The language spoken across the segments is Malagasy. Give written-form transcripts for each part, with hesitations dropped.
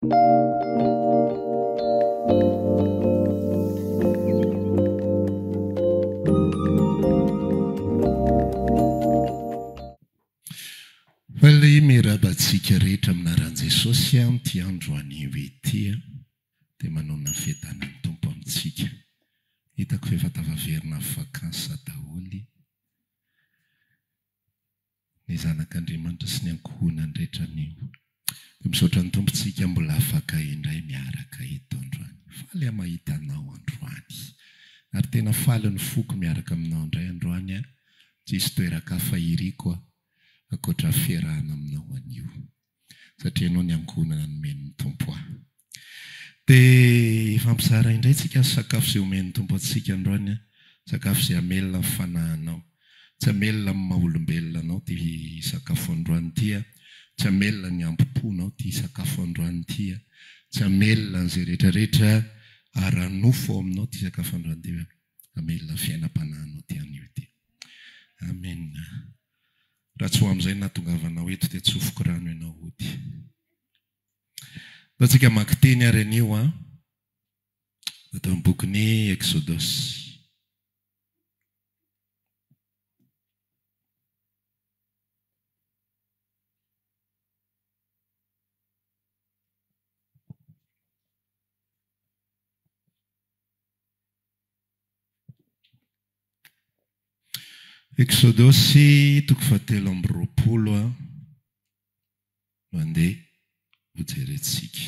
Faly miarahaba antsika rehetra amin'ny anaran'i Jesosy amin'ity andro anio ity dia manonona ny fiadanan'ny Tompo amintsika. Hitako fa efa tafaverina avy vacances daholo ny zanak'Andriamanitra sy ny ankohonany rehetra anio. Dia misaotra ny Tompo tsika mbola afaka indray miaraka eto androany. Faly aho mahita anao androany. Ary tena faly ny foko miaraka aminao indray androany an. Tsy hisy toeran-kafa iriko aho ankoatra fiarahana aminao anio. Satria ianao ny ankohonana nomen'ny Tompo ahy. Dia hifampizara indray tsika ny sakafo izay omen'ny Tompo antsika androany an. Sakafo izay hamelona ny fanahinao. Tsy hamelona ny maha olombelona anao ity sakafo androany ity an. Tsy hamelona ny hambom-ponao ity sakafo androany ity an. Tsy hamelona an'izay rehetra rehetra ara-nofo ao aminao ity sakafo androany ity fa hamelona ny fiainam-panahinao ity anio ity. Amen. Raha tsy ho amin'izay nahatongavanao eto dia tsofiko rano ianao hody. Ataontsika hamaky teny ary anio an, ato amin'ny bokin'ny Eksodosy. Eksodosy toko fahatelo amby roapolo an. no andeha hojerentsika.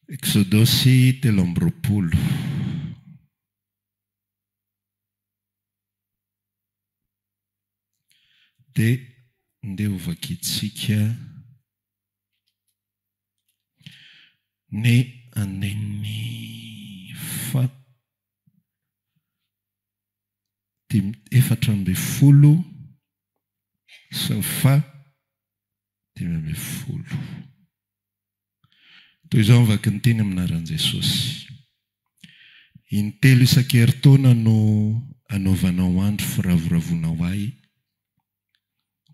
Eksodosy 23. Dia ndeha hovakintsika. Ny andininy faha dimy 14 sy ny faha 15. Toy izao ny vakin'ny teny amin'ny anaran'i Jesosy. Intelo isan-kerintaona no anaovanao andro firavoravoana ho ahy,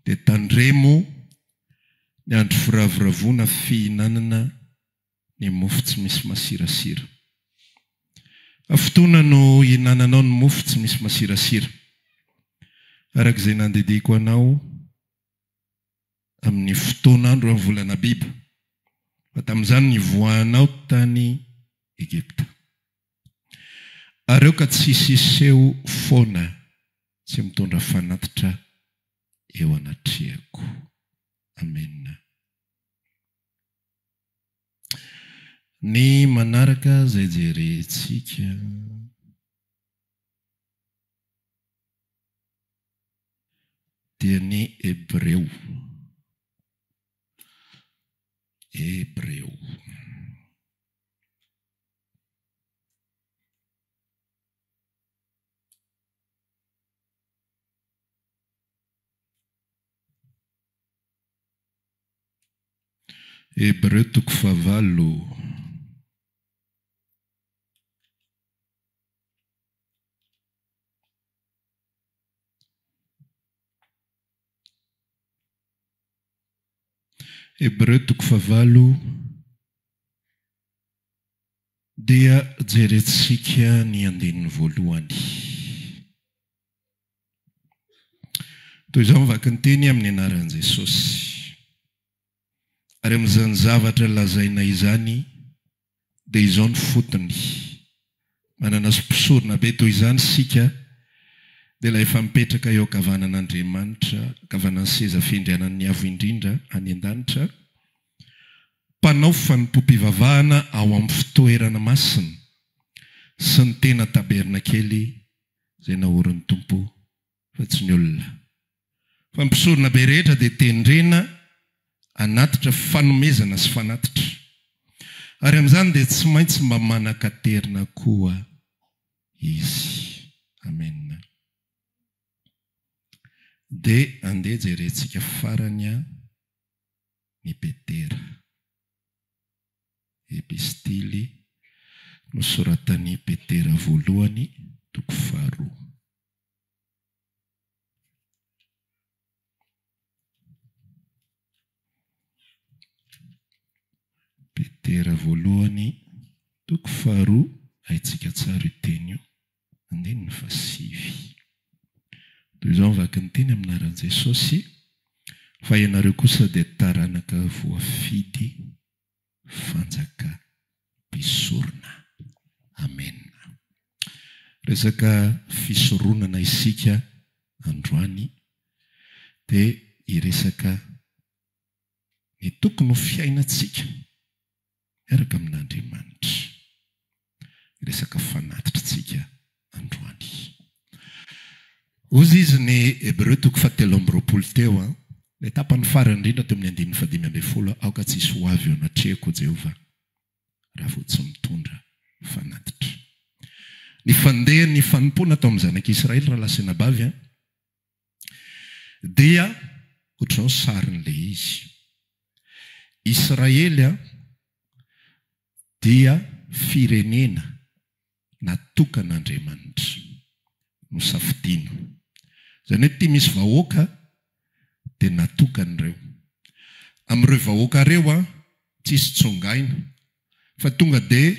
dia tandremo ny andro firavoravoana fihinanana ny mofo tsy misy masirasira. Fotoana no hihinananao ny mofo tsy misy masirasira, araka izay nandidiako anao amin'ny fotoan'andro amin'ny volana Abiba, fa tamin'izany nivoahanao tany Egypta. Ary aoka tsy hisy hiseho foana tsy mitondra fanatitra eo anatrehako. Amena. Ny manaraka izay jerentsika. Dia ny Hebreo. Hebreo. Hebreo toko fahavalo. Hebreo toko fahavalo. Dia jerentsika ny andininy voalohany. Toy izao ny vakin-teny amin'ny anaran'i Jesosy. Ary amin'izany zavatra lazaina izany, dia izao ny fotony, Manana mpisorona be toy izany isika, dia ilay efa mipetraka eo ankavanan'Andriamanitra, ankavanan'ny seza fiandrianan'ny Avo Indrindra any an-danitra, mpanao fanompoam-pivavahana ao amin'ny fitoerana masina sy ny tena tabernakely izay naorin'ny Tompo fa tsy ny olona. Fa ny mpisoronabe rehetra dia tendrena hanatitra fanomezana sy fanatitra. Ary amin'izany dia tsy maintsy mba manan-katerina koa izy. Amena. Dia andeha jerentsika farany an. ny Petera. Epistily. Nosoratan'i Petera voalohany, toko faharoa. Petera voalohany, toko faharoa, haintsika tsara io teny io, andininy fahasivy. Toy izao ny vaky ny teny amin'ny anaran'i Jesosy, Fa ianareo kosa dia taranaka voafidy fanjaka mpisorona. Amena. Resaka fisoronana isika androany dia hiresaka ny tokony ho fiainantsika miaraka amin'Andriamanitra. Resaka fanatitr'tsika androany. Hozy izy ny Hebreo toko fahatelo amby 20 teo an, ilay tapany farany indrindra teo amin'ny andininy fahadimy ambin'ny folo, aoka tsy hisy ho avy eo anatrehako, Jehovah, raha vao tsy mitondra fanatitra. Ny fandehan'ny fanompoana tao amin'ny zanak'Israely, rahalahy sy anabavy an, dia ohatr'izao ny sarin'ilay izy. Israely an, dia firenena natokan'Andriamanitra, nosafidiana. Izany hoe ity misy vahoaka dia natokana ireo. Amin'ireo vahoaka ireo an, tsisy tsongaina fa tonga dia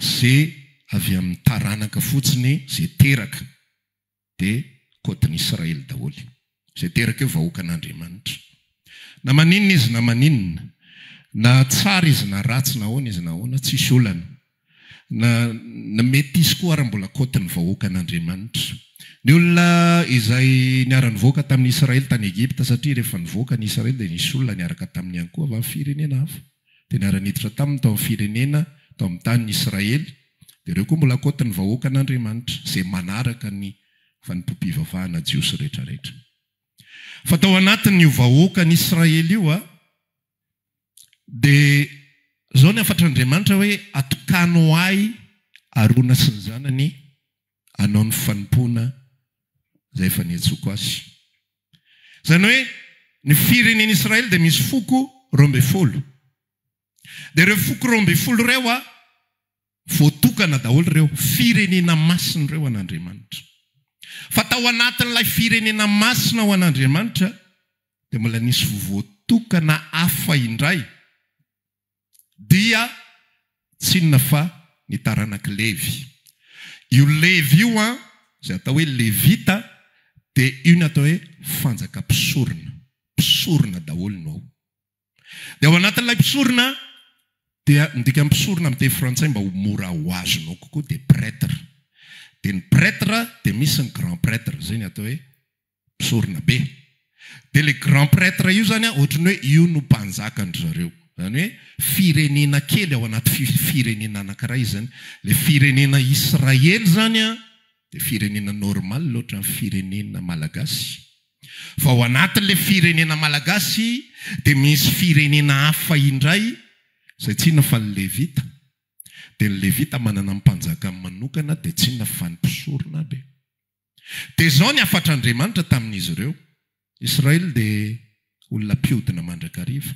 ze avy amin'ny taranaka fotsiny ze teraka. dia côte-n'i Israely daholo. Izay teraka eo vahoakan'Andriamanitra. Na maninona izy na maninona, na tsara izy na ratsy, na ahoana izy na ahoana, tsisy olana. Na na mety hisy koa ara mbola côte-n'ny vahoakan'Andriamanitra. Ny olona izay niara-nivoaka tamin'i Israely tany Egypta, satria rehefa nivoaka ny Israely dia nisy olona niaraka taminy ihany koa avy amin'ny firenena hafa. Dia niara-niditra taminy tao amin'ny firenena, tao amin'ny tanin'i Israely. Dia ireo koa mbola côte-n'ny vahoakan'Andriamanitra, izay manaraka ny fanompoam-pivavahana jiosy rehetrarehetra. Fa tao anatin'io vahoakan'Israely io, dia izao ny hafatr'Andriamanitra hoe, Atokano ahy Arona sy ny zanany hanao ny fanompoana izay efa niantsoako azy. Izany hoe, ny firenen'Israely dia misy foko 12. Dia ireo foko 12 ireo a, voatokana daholo ireo, firenena masina ireo an'Andriamanitra. Fa tao anatin'ilay firenena masina ho an'Andriamanitra dia mbola nisy voatokana hafa indray, dia tsy inona fa ny taranak'i Levy. Io Levy io an, izay atao hoe Levita, dia io ny atao hoe fanjaka mpisorona, mpisorona daholo no ao. Dia ao anatin'ilay mpisorona dia ny dikan'ny mpisorona amin'ny teny frantsay mba ho mora ho azonao kokoa dia prêtre. Dia ny prêtre dia misy ny grand prêtre, izay ny atao hoe mpisorona be. Dia ilay grand prêtre io izany ohatran'ny hoe io no mpanjakan-dry zareo. Izany hoe firenena kely ao anaty firenena anankiray izany. Ilay firenena Israely izany dia firenena normal ohatran'ny firenena malagasy. Fa ao anatin'ilay firenena malagasy dia misy firenena hafa indray izay tsy inona fa ny Levita. Dia ny Levita manana ny mpanjakany manokana dia tsy inona fa ny mpisorona be. Dia izao ny hafatr'Andriamanitra tamin'izy ireo, Israely dia olona mpiodina mandrakariva.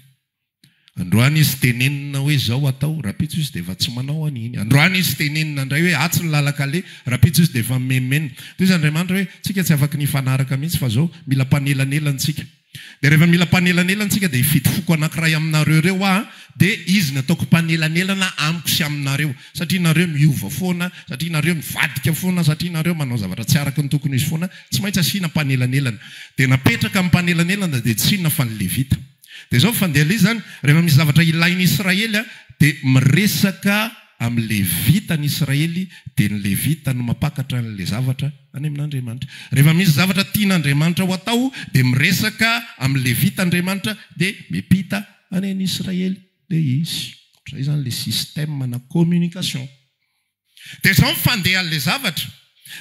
Androany izy tenenina hoe izao atao, rahampitso izy dia efa tsy manao an'iny. Androany izy tenenina indray hoe atsy ny lalan-kaleha, rahampitso izy dia efa mimenomenona. Toy izy Andriamanitra hoe, tsika tsy afaky ny hifanaraka mihitsy fa izao, mila mpanelanelana tsika. Dia rehefa mila mpanelanelana tsika dia hifidy foko anankiray aminareo ireo aho, dia izy no ataoko mpanelanelana amiko sy aminareo. Satria nareo miova foana, satria nareo mivadika foana, satria nareo manao zavatra tsy araka ny tokony ho izy foana, tsy maintsy asiana mpanelanelana. Dia napetraka ny mpanelanelana dia tsy inona fa ny Levita. Dia izao fandeha ilay izy izany, rehefa misy zavatra ilain'i Israely dia miresaka amin'ny Levita ny Israely, dia ny Levita no mampakatra an'ilay zavatra any amin'Andriamanitra. Rehefa misy zavatra tian'Andriamanitra ho atao dia miresaka amin'ny Levita Andriamanitra dia miampita any an'i Israely ilay izy. Ohatr'izay izany ilay système na communication. Dia izao ny fandehan'ilay zavatra,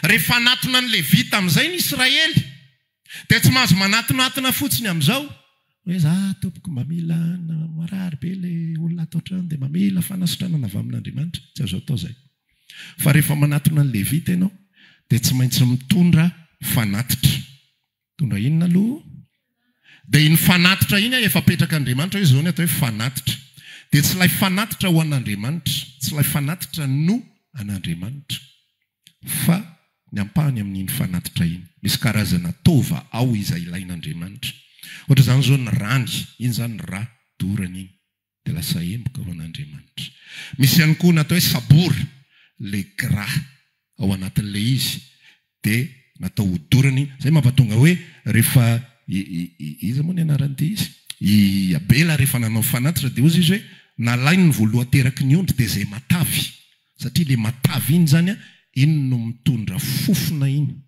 rehefa hanatona ny Levita amin'izay ny Israely, dia tsy mahazo manatonatona fotsiny amin'izao, hoe za tompoko mba mila marary be ilay olona ato an-trano dia mba mila fanasitranana avy amin'Andriamanitra. Tsy azo atao izay. Fa rehefa manatona ny Levita ianao, dia tsy maintsy mitondra fanatitra. Mitondra inona aloha? Dia iny fanatitra iny efa apetrak'Andriamanitra hoe izao ny atao hoe fanatitra. Dia tsy ilay fanatitra ho an'Andriamanitra, tsy ilay fanatitra no an'Andriamanitra, fa ny ampahany amin'iny fanatitra iny. Misy karazana taova ao izay ilain'Andriamanitra. Ohatra izany izao ny rany, iny izany ra dorana iny, dia lasa emboka ho an'Andriamanitra. Misy ihany koa ny atao hoe sabora, le gras ao anatin'ilay izy, dia natao hodorana iny. Izay mampatonga hoe rehefa i, i, i, iza moa ny anaran'ity izy? I Abela rehefa nanao fanatitra dia hozy izy hoe nalainy ny voalohan-teraky ny ondry dia izay matavy. Satria ilay matavy iny izany an, iny no mitondra fofona iny.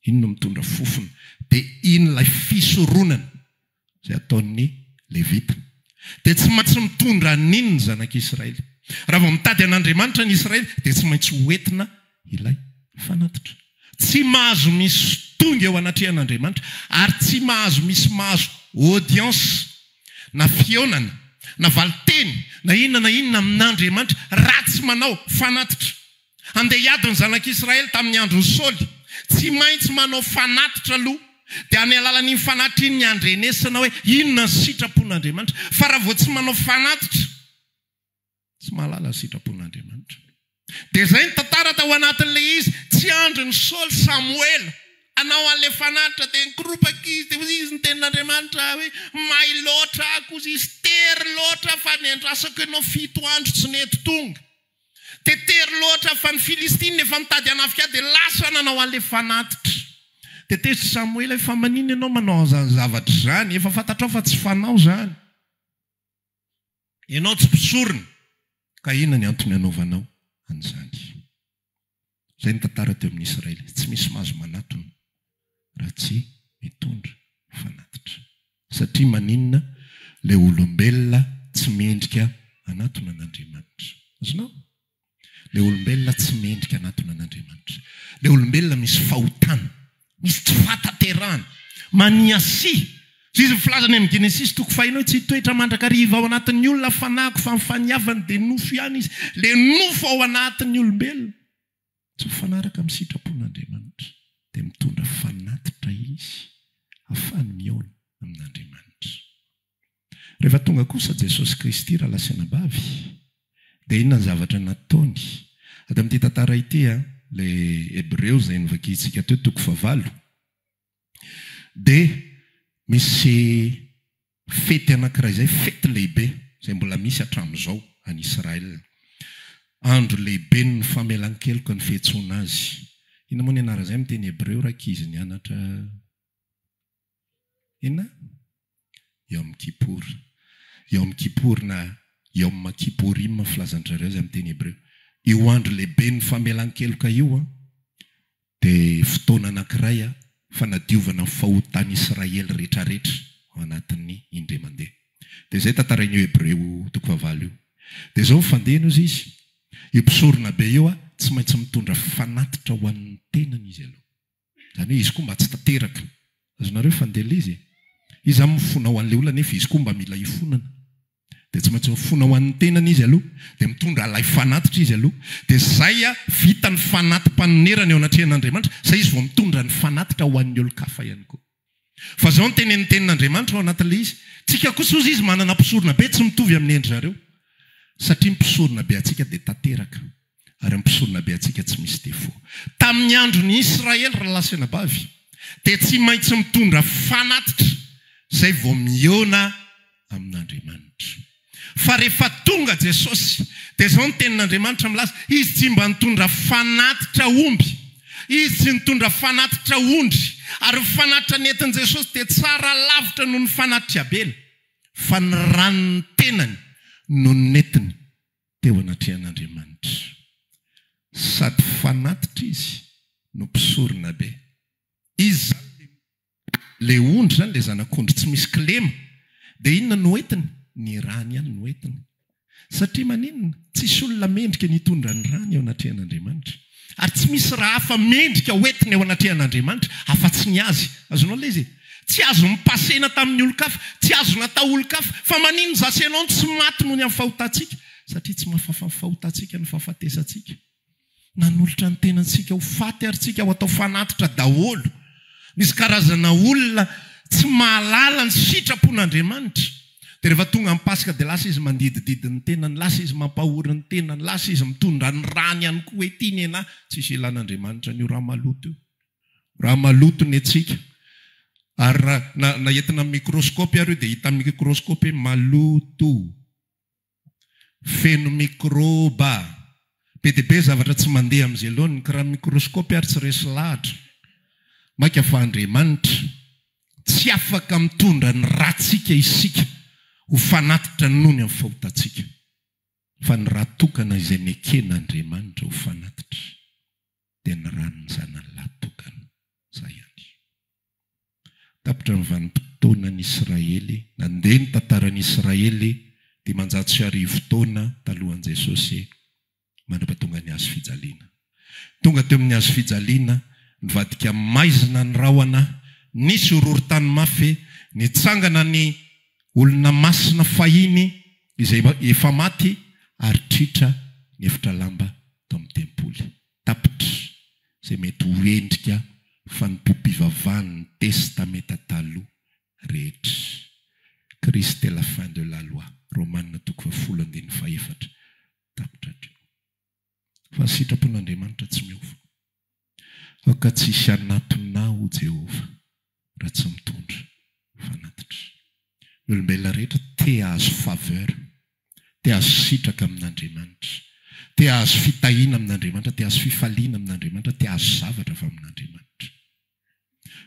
Iny no mitondra fofona. Dia iny ilay fisoronana. izay ataon'ny Levita, dia tsy maintsy mitondra an'iny ny zanak'Israely. Raha vao mitady an'Andriamanitra ny Israely, dia tsy maintsy ho entina ilay fanatitra. Tsy mahazo misy tonga eo anatrehan'Andriamanitra, ary tsy mahazo misy mahazo audience, na fihaonana, na valinteny, na inona na inona amin'Andriamanitra, raha tsy manao fanatitra. Handeha hiady ny zanak'Israely tamin'ny andron'i Saoly. Tsy maintsy manao fanatitra aloha. Dia amin'ny alalan'iny fanatitra iny ny handrenesana hoe inona ny sitrapon'Andriamanitra. Fa raha vao tsy manao fanatitra, tsy mahalala ny sitrapon'Andriamanitra. Dia izay ny tantara tao anatin'ilay izy. Tsy andrin'i Saoly Samoela hanao an'ilay fanatitra. Dia nikoropaka izy. Dia hoy izy ny tenin'Andriamanitra hoe, May loatra aho kosa izy, tery loatra fa niandrasako ianao fito andro tsy nety tonga. Dia tery loatra fa ny Filistina efa nitady hanafika ahy, dia lasa nanao an'ilay fanatitra. Dia tezitra Samoela hoe, Fa maninona ianao manao an'izany zavatra izany? Efa fantatrao fa tsy fanao izany. Ianao tsy mpisorona, ka inona ny antony anaovanao an'izany? Izay ny tantara teo amin'ny Israely. Tsy misy mahazo manatona raha tsy mitondra fanatitra. Satria maninona? Ilay olombelona tsy mendrika hanatona an'Andriamanitra. Azonao? Ilay olombelona tsy mendrika hanatona an'Andriamanitra. Ilay olombelona misy fahotana. Misy tsy fahatanterahana. Maniasia. Izay izy filazany amin'ny Genesisy toko faheno hoe tsy hitoetra mandrakariva ao anatin'ny olona fanahiko fa ny faniavany dia nofo ihany izy. Ilay nofo ao anatin'ny olombelona tsy mifanaraka amin'ny sitrapon'Andriamanitra dia mitondra fanatitra izy hahafahany mihaona amin'Andriamanitra. Rehefa tonga kosa Jesosy Kristy rahalahy sy anabavy dia inona ny zavatra nataony? Ato amin'ity tantara ity, ilay Hebreo izay novakintsika teo toko fahavalo, dia misy fety anankiray izay, fety lehibe izay mbola misy hatramin'izao any Israël. Andro lehiben'ny famelan-keloka ny fiantsoana azy. Inona moa ny anaran'izay amin'ny teny hebreo rankizy nianatra? Inona? Yom Kippur. Yom Kippur na Yom Kippurim filazan-dry zareo azy amin'ny teny hebreo. Io andro lehiben'ny famelan-keloka io dia fotoana anankiray fanadiovana ny fahotan'i Israely rehetrarehetra ao anatin'ny indray mandeha. Dia izay tantarain'io Hebreo toko fahavalo io. Dia izao ny fandehany hozy izy, io mpisoronabe io tsy maintsy mitondra fanatitra ho an'ny tenany izy aloha. Izany hoe izy koa mba tsy tanteraka. Azonareo fa ndeha ilay izy e. Izy izany mifona ho an'ilay olona nefa izy koa mba mila hifonana. Dia tsy maintsy mifona ho an'ny tenany izy aloha, dia mitondra ilay fanatitra izy aloha. Dia izay vita ny fanati-panonerana eo anatrehan'Andriamanitra, izay izy vao mitondra ny fanatitra ho an'ny olon-kafa ihany koa. Fa izao no tenenin'ny tenin'Andriamanitra ao anatin'ilay izy, Tsika kosa hozy izy manana mpisorona be tsy mitovy amin'ny endry zareo. Satria ny mpisorona be antsika dia tanteraka. Ary ny mpisorona be antsika tsy misy défaut. Tamin'ny andron'ny Israely rahalahy sy anabavy dia tsy maintsy mitondra fanatitra izay vao mihaona amin'Andriamanitra. Fa rehefa tonga Jesosy dia izao ny tenin'Andriamanitra milaza, Izy tsy mba nitondra fanatitra omby, Izy tsy nitondra fanatitra ondry, ary ny fanatitra nentin'i Jesosy dia tsara lavitra noho ny fanatitr'i Abela, fa ny ran'ny tenany no nentiny teo anatrehan'Andriamanitra. Sady fanatitra izy no mpisorona be. Izy izany ilay ondry izany, ilay zanak'ondry tsy misy kilema. Dia inona no entiny? Ny rany ihany no entiny. Satria maninona? Tsisy olona mendrika ny hitondra ny rany eo anatrehan'Andriamanitra. Ary tsy misy ra hafa mendrika ho entina eo anatrehan'Andriamanitra afa-tsy ny azy. Azonao ilay izy e? Tsy azo nipasena tamin'ny olon-kafa, tsy azo natao olon-kafa. Fa maninona izaho sy ianao no tsy maty noho ny amin'ny fahotantsika? Satria tsy mahafafa ny fahotantsika ny fahafatesantsika. Nanolotra ny tenantsika ho faty ary tsika ho atao fanatitra daholo. Misy karazana olona tsy mahalala ny sitrapon'Andriamanitra. Dia rehefa tonga ny Paska dia lasa izy mandidididy ny tenany, lasa izy mampahory ny tenany, lasa izy mitondra ny rany ihany koa hoe ity ny anah. Tsisy ilan'Andriamanitra an'io rà maloto io. Rà maloto ny antsika. Ary raha na na entina amin'ny microscope ary io dia hita amin'ny microscope hoe maloto. Feno mikrôba. Be dia be zavatra tsy mandeha amin'izay laoniny, ka raha mikrôskôpy ary tsy resy lahatra. Mainka fa Andriamanitra. Tsy afaka mitondra ny rantsika isika ho fanatitra noho ny amin'ny fahotantsika. Fa ny ra tokana izay neken'Andriamanitra ho fanatitra dia ny ran'ny Zanany lahy tokana. Izay ihany. Tapitra ny vanim-potoanan'i Israely, nandeha ny tantaran'i Israely 1500 taona talohan'i Jesosy mandra-pahatonga ny hazo fijaliana. Tonga teo amin'ny hazo fijaliana, nivadika maizina ny rahona, nisy horohorontany mafy, nitsangana ny olona masina fahiny izay efa maty ary tritra ny efitra lamba tao amin'ny tempoly. Tapitra izay mety ho endrika fanompoam-pivavahan'ny Testamenta Taloha rehetra. Christ est la fin de la loi, Romana toko fahafolo andininy fahefatra. Tapitra hatreo. Fa ny sitrapon'Andriamanitra tsy miova. Aoka tsy hisy hanatona ahy, hoy Jehovah, raha tsy mitondra fanatitra. Ny olombelona rehetra te hahazo faveur, te hahazo sitraka amin'Andriamanitra, te hahazo fitahiana amin'Andriamanitra, te hahazo fifaliana amin'Andriamanitra, te hahazo zavatra avy amin'Andriamanitra.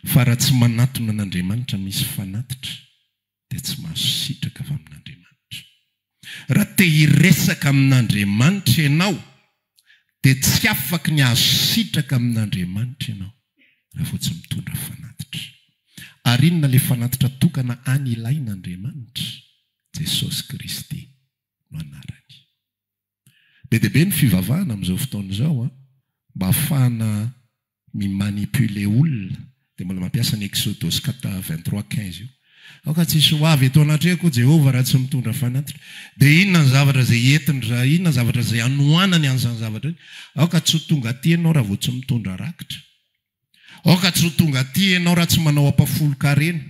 Fa raha tsy manatona an'Andriamanitra misy fanatitra, dia tsy mahazo sitraka avy amin'Andriamanitra. Raha te hiresaka amin'Andriamanitra ianao, dia tsy afaky ny hahazo sitraka amin'Andriamanitra ianao raha vao tsy mitondra fanatitra. Ary inona ilay fanatitra tokana any ilain'Andriamanitra? Jesosy Kristy no anarany. Be dia be ny fivavahana amin'izao fotoana izao an, mba hahafahana mi-manipuler olona dia mbola mampiasa ny Exodosy quatre 23 15 io. Aoka tsy hisy ho avy eto anatrehako hoy Jehovah raha tsy mitondra fanatitra. Dia inona ny zavatra izay entiny raha inona ny zavatra izay hanohanany an'izany zavatra izany? Aoka tsy ho tonga aty ianao raha vao tsy mitondra rakitra. Aoka tsy ho tonga aty ianao raha tsy manao ampahafolon-karena.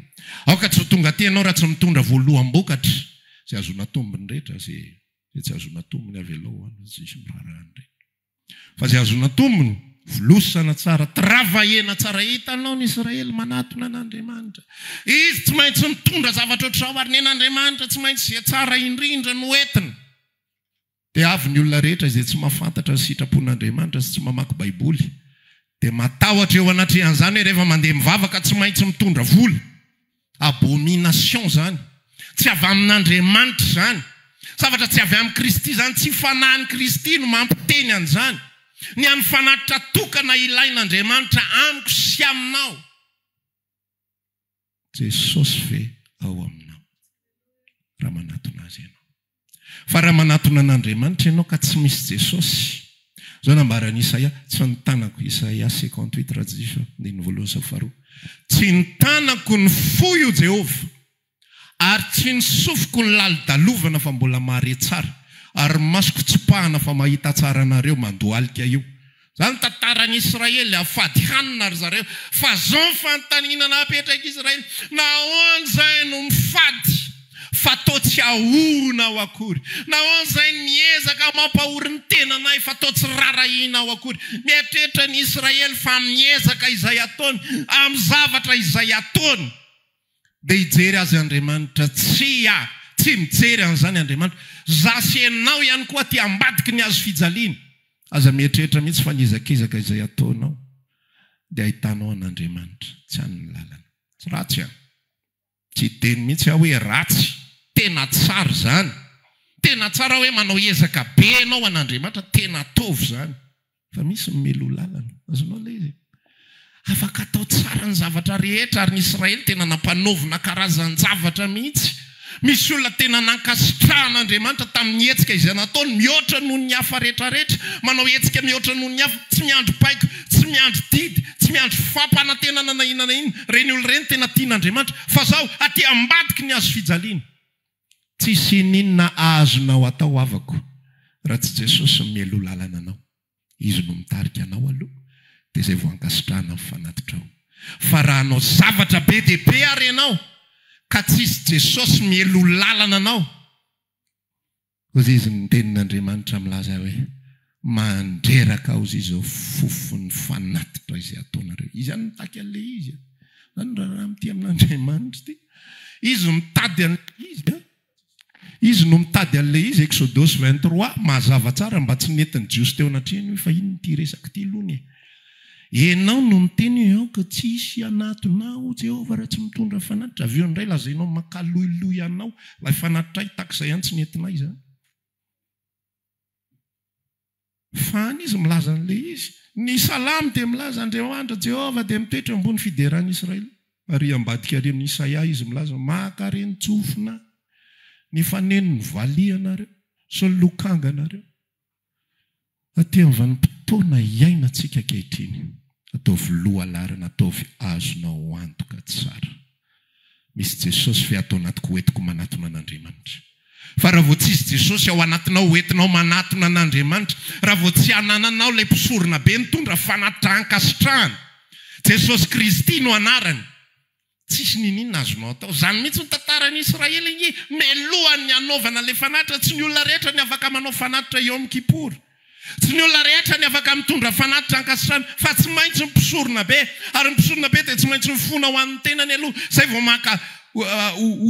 Aoka tsy ho tonga aty ianao raha tsy mitondra voaloham-bokatra. Izay ahazoana tombony rehetra, izay tsy ahazoana tombony avelao any, tsy misy miraharaha an'ireny. Fa izay ahazoana tombony, volosana tsara, travailler-na tsara. Hitanao ny Israely manatona an'Andriamanitra. Izy tsy maintsy mitondra zavatra ohatr'izao ary nen'Andriamanitra tsy maintsy izay tsara indrindra no entiny. Dia avy ny olona rehetra izay tsy mahafantatra ny sitrapon'Andriamanitra sy tsy mamaky Baiboly, dia matahotra eo anatrehan'izany hoe rehefa mandeha mivavaka tsy maintsy mitondra vola. Abomination izany. Tsy avy amin'Andriamanitra izany. Zavatra tsy avy amin'i Kristy izany. Tsy Fanahin'i Kristy no mampiteny an'izany. Ny an'ny fanatitra tokana ilain'Andriamanitra amiko sy aminao. Jesosy ve ao aminao raha manatona Azy ianao? Fa raha manatona an'Andriamanitra ianao ka tsy misy Jesosy, izao nambaran'i Isaia, tsy ny tanako, Isaia 58 raha tsy diso aho, andininy voalohany sy faharoa, tsy ny tanako ny fohy o Jehovah, ary tsy ny sofiko ny lalodalovana fa mbola mahare tsara, ary ny masoko tsipahana fa mahita tsara anareo mandohalika io. Zany tantaran'i Israely, afady hanina ry zareo. Fa zao ny fanontaniana napetrak'i Israely, nahoana izay no mifady fa toa tsy ahoanao akory? Nahoana izay no miezaka mampahory ny tenanay fa toa tsy rarahianao akory? Mieritreritra ny Israely fa miezaka izay ataony amin'ny zavatra izay ataony. Dia hijery azy Andriamanitra? Tsia, tsy mijery an'izany Andriamanitra. Za sy ianao ihany koa aty ambadiky ny hazo fijaliana. Aza mieritreritra mihitsy fa ny ezakezaka izay ataonao dia ahitanao an'Andriamanitra. Tsy any ny lalana. Tsy ratsy an! Tsy hiteny mihitsy aho hoe ratsy. Tena tsara izany. Tena tsara hoe manao ezaka be ianao ho an'Andriamanitra. Tena ataovy izany. Fa misy ny meloa lalana. Azonao ilay izy? Afaka atao tsara ny zavatra rehetra, ary ny Israely tena nampanaovina karazan-javatra mihitsy. Misy olona tena nankasitrahan'Andriamanitra tamin'ny hetsika izay nataony, mihoatra noho ny hafa rehetrarehetra. Manao hetsika mihoatra noho ny hafa, tsy miandry baiko, tsy miandry didy, tsy miandry fampanantenana na inona na inona. Ireny olona ireny tena tian'Andriamanitra. Fa izao, aty ambadiky ny hazofijaliana. Tsisy ininona azonao atao havako raha tsy Jesosy no mialoha lalana anao. Izy no mitarika anao aloha dia izay vao ankasitrahana ny fanatitrao. Fa raha hanao zavatra be dia be ary ianao ka tsisy Jesosy mielo lalana anao. Hoy izy ny tenin'Andriamanitra milaza hoe, Mandreraka aho izao fofon'ny fanatitra izay ataonareo. Izy ihany mitaky an'ilay izy. Izany no raharaha mitia amin'Andriamanitra ity. Izy mitady an'ilay izy. Izy no mitady an'ilay izy, Exodosy 23, mazava tsara mba tsy nentin'ny Jiosy teo anatrehany hoe fa inona ity resaka ity lony e. Ianao no miteny hoe aoka tsy hisy hanatona aho Jehovah raha tsy mitondra fanatitra. Avy eo indray lazainao mankaloiloy anao ilay fanatitray tahaka izay ihany tsy nentinay izany. Fa any izy milaza an'ilay izy. Ny Salamo dia milaza, Andriamanitra, Jehovah, dia mitoetra ambony fideran'i Israely. Ary ambadika ary amin'i Isaia izy milaza, Maka ren-tsofina ny fanenon'ny valiha-nareo sy ny lokanganareo. Aty amin'ny vanim-potoana iainantsika ankehitriny, ataovy lohalarana, ataovy azonao antoka tsara. Misy Jesosy ve ato anatiko ho entiko manatona an'Andriamanitra? Fa raha vao tsisy Jesosy ao anatinao ho entinao manatona an'Andriamanitra, raha vao tsy anananao ilay mpisorona be nitondra fanatitra ankasitrahana, Jesosy Kristy no anarany, tsisy niniana azonao atao. Izany mihitsy no tantaran'i Israely ange, melohan'ny hanaovana ilay fanatitra, tsy ny olona rehetra ny afaka manao fanatitra Yom Kippour. Tsy ny olona rehetra ny afaka mitondra fanatitra ankasitrahana fa tsy maintsy ny mpisorona be, ary ny mpisorona be dia tsy maintsy mifona ho an'ny tenany aloha izay vao maka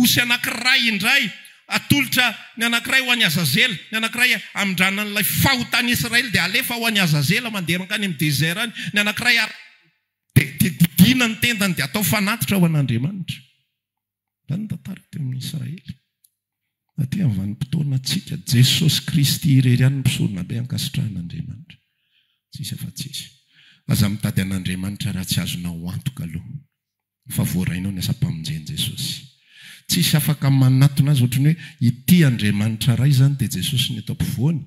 osy anankiray indray atolotra ny anankiray ho an'i Azazela, ny anankiray amindrana an'ilay fahotan'i Israely dia alefa ho an'i Azazela mandeha mankany amin'ny désert any, ny anankiray dia didiana ny tendany dia atao fanatitra ho an'Andriamanitra. Izany ny tantara teo amin'ny Israely. Aty amin'ny vanim-potoanantsika, Jesosy Kristy irery ihany no mpisoronabe ankasitrahan'Andriamanitra. Tsisy afa-tsy Izy. Aza mitady an'Andriamanitra raha tsy azonao antoka aloha fa voarainao ny asam-pamonjen'i Jesosy. Tsisy afaka manatona Azy ohatran'ny hoe ity Andriamanitra Ray izany dia Jesosy no eto ampovoany,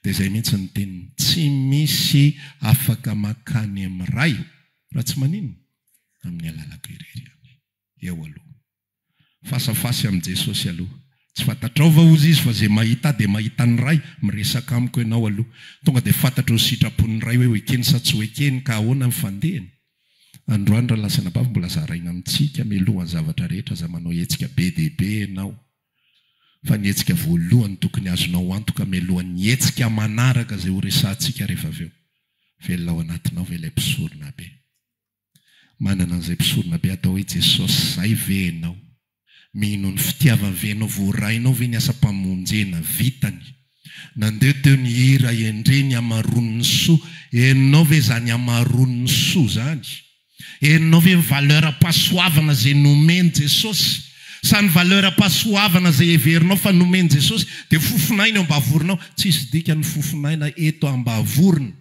dia izay mihitsy ny teniny. Tsy misy afaka mankany amin'ny Ray raha tsy maninona? Amin'ny alalako irery ihany. Eo aloha. Fasafasy amin'i Jesosy aloha. Tsy fantatrao va hozy izy fa izay mahita ahy dia mahita ny Ray? Miresaka amiko ianao aloha. Tonga dia fantatro ny sitrapon'ny Ray hoe ho ekeny sa tsy ho ekeny ka ahoana ny fandehany? Androany rahalahy sy anabavy mbola zaraina amintsika mialohan'ny zavatra rehetra aza manao hetsika be dia be ianao fa ny hetsika voalohany tokony azonao antoka mialohan'ny hetsika manaraka izay ho resahantsika rehefa avy eo. Velona ao anatinao ve ilay mpisorona be? Manana an'izay mpisoronabe atao hoe Jesosy izay ve ianao? Mino ny fitiavany ve ianao? Voarainao ve ny asam-pamonjena vitany? Nandeha teo ny hira Endrey ny hamaroan'ny soa, henonao ve izany hamaroan'ny soa izany? Henonao ve ny valeur-pahasoavana izay nomen'i Jesosy? Sa ny valeur-pahasoavana izay heverinao fa nomen'i Jesosy dia fofon'aina eo am-bavoronao? Tsisy dikany ny fofon'aina eto am-bavorona.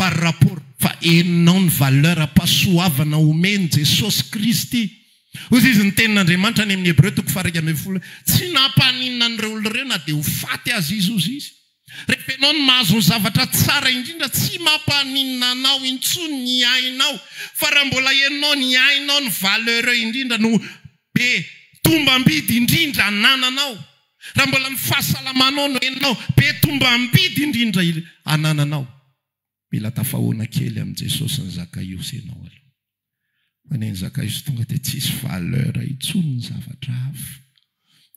par rapport fa henonao ny valeur am-pahasoavana omen'i Jesosy Kristy. Hoy izy ny tenin'Andriamanitra any amin'ny Hebreo toko faha-11 hoe, Tsy nampaninona an'ireo olona ireo na dia ho faty aza izy, hozy izy. Rehefa ianao no mahazo ny zavatra tsara indrindra, tsy mampaninona anao intsony ny ainao. Fa raha mbola henonao ny ainao ny valeur indrindra no be tombam-bidy indrindra anananao, Raha mbola ny fahasalamanao no henonao, be tombam-bidy indrindra anananao. Mila tafahoana kely amin'i Jesosy ny Zakaiosy ianao aloha. Fa ny an'i Zakaiosy tonga dia tsisy valeur intsony ny zavatra hafa.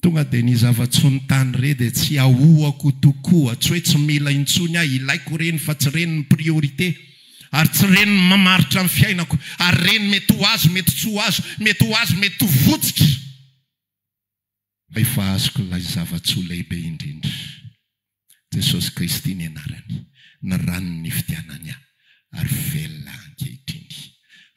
Tonga dia ny zava-tsoa ny tany re dia tsy ahoako tokoa. Tsy hoe tsy mila intsony aho, ilaiko ireny fa tsy ireny ny priorité. Ary tsy ireny ny mamaritra ny fiainako. Ary ireny mety ho azo, mety tsy ho azo, mety ho azo, mety ho votsotra. Efa azoko ilay zava-tsoa lehibe indrindra. Jesosy Kristy ny anarany, ny rany nifidianany ahy, ary velona ankehitriny.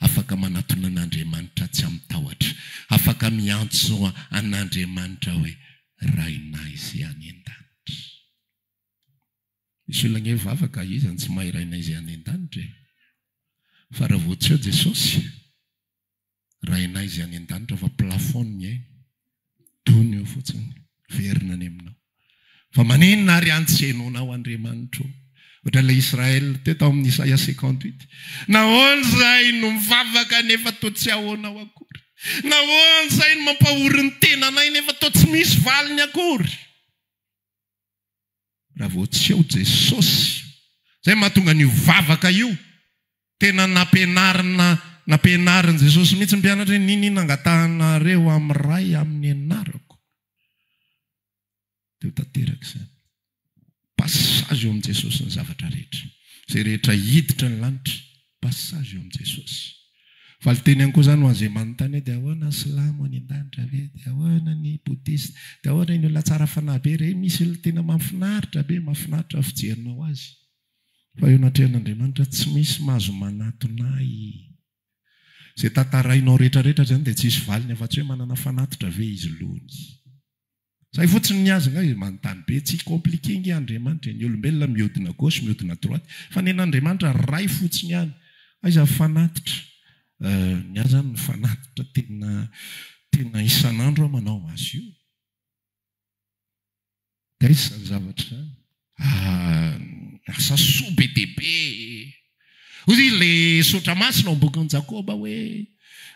Afaka manatona an'Andriamanitra tsy amin-tahotra. Afaka miantso an'Andriamanitra hoe Rainay izay any an-danitra. Misy olona ange mivavaka, iza no tsy mahay Rainay izay any an-danitra e? Fa raha vao tsy eo Jesosy, Rainay izay any an-danitra fa plafond ny ainy, dony eo fotsiny, verina any aminao. Fa maninona ary any tsy henoinao Andriamanitra o? Ohatran'ilay Israël teo tao amin'ny Isaia 58. Nahoana izahay no mivavaka nefa toa tsy ahoanao akory? Nahoana izahay no mampahory ny tenanay nefa toa tsy misy valiny akory? Raha vao tsy eo Jesosy. Izay mahatonga an'io vavaka io tena nampianarina Nampianarin'i Jesosy mihitsy ny mpianatra hoe n'inon'inona angatahanareo amin'ny Ray amin'ny anarako dia ho tanteraka izany. Passage eo amin'i Jesosy ny zavatra rehetra. Izay rehetra hiditra ny lanitra, passage eo amin'i Jesosy. Valinteny ihany koa izany ho an'izay manontany hoe dia ahoana ny silamo any an-danitra ve? Dia ahoana ny bouddhiste? Dia ahoana ny olona tsara fanahy be ireny? Misy olona tena mahafinaritra be, mahafinaritra ny fijerinao azy. Fa eo anatrehan'Andriamanitra tsy misy mahazo manatona ahy. Izay tantarainao rehetrarehetra izany dia tsy hisy valiny afa-tsy hoe manana fanatitra ve izy lony. Zay fotsiny ny azy nga manontany be, tsy compliqué nge Andriamanitra e, ny olombelona miodina gauche miodina droite fa nen'Andriamanitra ray fotsiny ihany, aiza ny fanatitra, euh ny ahy zany ny fanatitra tena tena isan'andro aho manao azy io. Dia aiza izany zavatra izany? Ah, asa soa be dia be e! Hoy ilay soratra masina ao amin'ny bokin'i Jakoba hoe,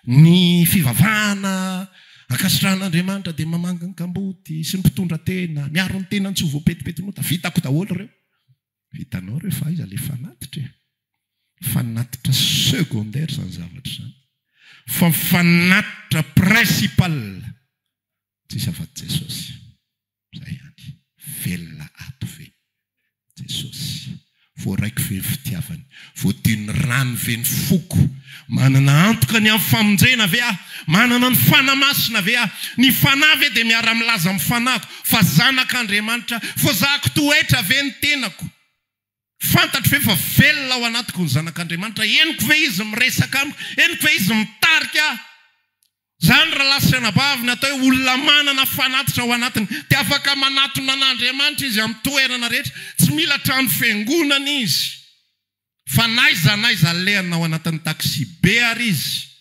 Ny fivavahana ankasitrahan'Andriamanitra dia mamangy ny kamboty sy ny mpitondra tena, miaro ny tenany tsy ho voapetipetin'ota. Vitako daholo ireo. Vitanao ireo fa aiza ilay fanatitra e? Fanatitra secondaire izany zavatra izany. Fa ny fanatitra principal tsisy afa-tsy Jesosy. Zay ihany. Velona ato ve Jesosy? Voaraiko ve ny fitiavany? Voadion'ny rany ve ny foko? Manana antoka ny amin'ny famonjena ve aho? Manana ny Fanahy Masina ve aho? Ny Fanahy ve dia miara-milaza amin'ny fanahiko fa zanak'Andriamanitra aho? Voazahako toetra ve ny tenako? Fantatro ve fa velona ao anatiko ny Zanak'Andriamanitra? Henoko ve Izy miresaka amiko? Henoko ve Izy mitarika ahy? Izany rahalahy sy anabavy ny atao hoe olona manana fanatitra ao anatiny dia afaka manatona an'Andriamanitra izy amin'ny toerana rehetra. Tsy mila trano fiangonana izy. Fa n'aiza n'aiza alehany na ao anatin'ny taxi be ary izy,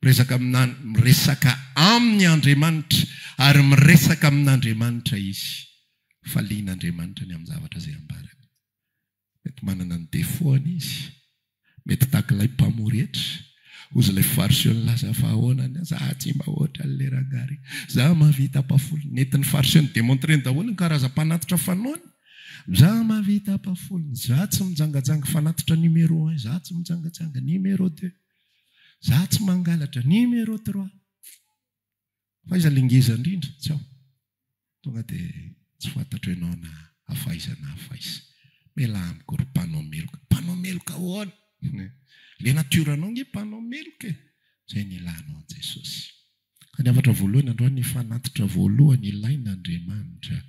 miresaka amina miresaka aminy Andriamanitra ary miresaka amin'Andriamanitra izy. Fa lian'Andriamanitra ny amin'ny zavatra izay ambarany. Mety manana ny défaut-ny izy, mety tahaka ilay mpamory hetra, hozy ilay fariseo nilaza fa ahoana ny ahy, za tsy mba ohatran'ilay rangahy ry, za mahavita ampahafolony, nentin'ny fariseo ni-demontrer-ny daholo ny karazam-panatitra fanaony, za mahavita ampahafolony, za tsy mijangajanga, fanatitra numéro un, za tsy mijangajanga, numéro deux, za tsy mangalatra, numéro trois. Fa aiza le ngeza indrindra? Tsy ao. Tonga dia tsy fantatro ianao na avy aiza na avy aiza. Mialà amiko ry mpanao meloka. Mpanao meloka ahoana? Le nature anao nge mpanao meloka e. Zay ny ilanao an'i Jesosy. Ka ny hafatra voalohany androany, ny fanatitra voalohany ilain'Andriamanitra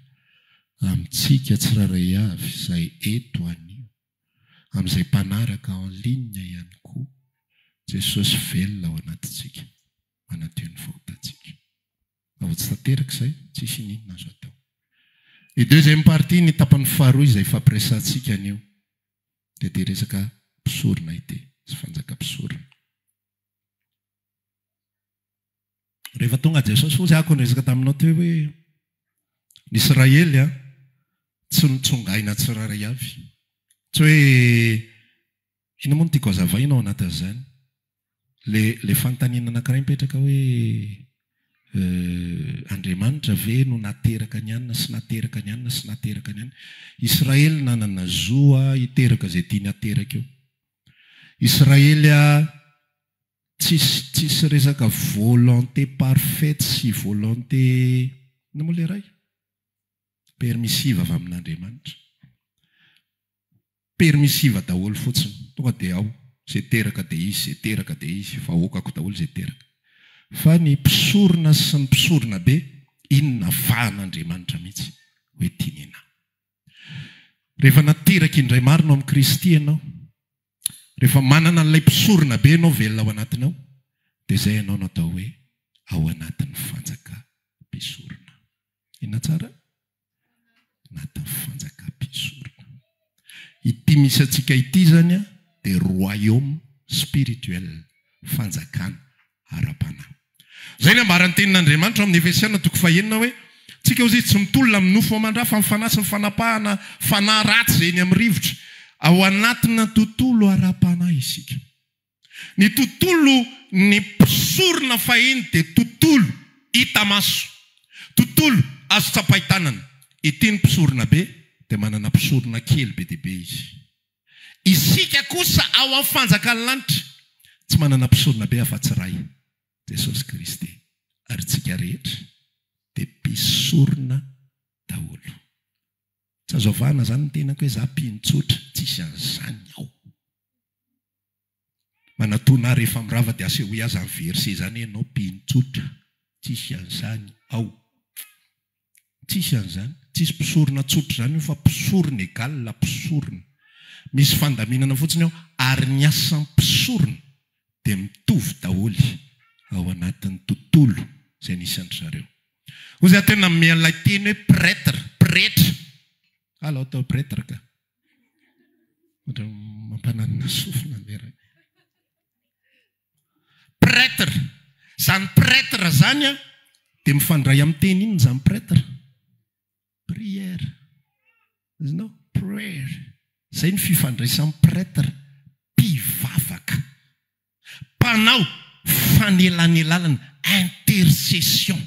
amintsika tsirairay avy izay eto anio, amin'izay mpanaraka en ligne ihany koa, Jesosy velona ao anatintsika. manadio ny fahotantsika. Raha vao tsy tanteraka izay, tsisy ininona azo atao. Ny deuxième partie, ny tapany faharoa izay ifampiresahantsika anio, dia ity resaka mpisorona ity sy fanjaka-mpisorona. Rehefa tonga Jesosy, hozy ako niresaka taminao teo hoe ny Israely a, tsy notsongaina tsirairay avy. Tsy hoe inona moa no tiako hazavaina ao anatin'izany? Le le fanontaniana anankiray mipetraka hoe Andriamanitra ve no nateraka ny anona sy nateraka ny anona sy nateraka ny anona? Israely nanana zo hiteraka izay tiany hateraka eo. Israely tsisy tsisy resaka volonté parfaite sy volonté inona moa le iray? Permissive avy amin'Andriamanitra. Permissive daholo fotsiny, tonga dia ao, izay teraka dia izy, izay teraka dia izy, vahoakako daholo izay teraka. Fa ny mpisorona sy ny mpisorona be, iny navahan'Andriamanitra mihitsy hoe tiany ianao. Rehefa nateraka indray marina ao amin'i Kristy ianao, rehefa manana an'ilay mpisorona be ianao velona ao anatinao, dia izay ianao no atao hoe ao anatin'ny fanjakam-pisorona. Inona tsara? Anatin'ny fanjakam-pisorona. Ity misy antsika ity izany dia royaume spirituel, fanjakana ara-panahy. Izay ny ambaran'ny tenin'Andriamanitra ao amin'ny Efesiana toko fahenina hoe, Tsika hozy izy tsy mitolona amin'ny nofo aman-dra fa amin'ny fanahy sy ny fanapahana fanahy ratsy izay eny amin'ny rivotra. Ao anatina tontolo ara-panahy isika. Ny tontolo ny mpisorona fahiny dia tontolo hita maso, tontolo azo tsapain-tanana. Ity ny mpisorona be dia manana mpisorona kely be dia be izy. Isika kosa ao amin'ny fanjakan'ny lanitra. Tsy manana mpisoronabe afa-tsy iray, Jesosy Kristy. Ary tsika rehetra dia mpisorona daholo. Tsy azo avahana izany ny tenako hoe za mpino tsotra, tsisy an'izany ao. Manatona ahy rehefa mirava dia asehoy ahy izany verset izany hoe ianao mpino tsotra, tsisy an'izany ao. Tsisy an'izany. Tsisy mpisorona tsotra izany io fa mpisorona egal mpisorona. Misy fandaminana fotsiny ao ary ny asan'ny mpisorona dia mitovy daholo ao anatin'ny tontolo izay nisy an-dry zareo. Hoy izaho tena nanome an'ilay teny hoe prêtre, pretra. Alao atao prêtre ka. Ohatran'ny mampananina sofina ny ray. Prêtre. Izany prêtre izany an, dia mifandray amin'ny teny inona izany prêtre? Prière. Azonao? Prayer. Izay ny fifandraisan'ny prêtre, mpivavaka. Mpanao fanelanelalana, intercession.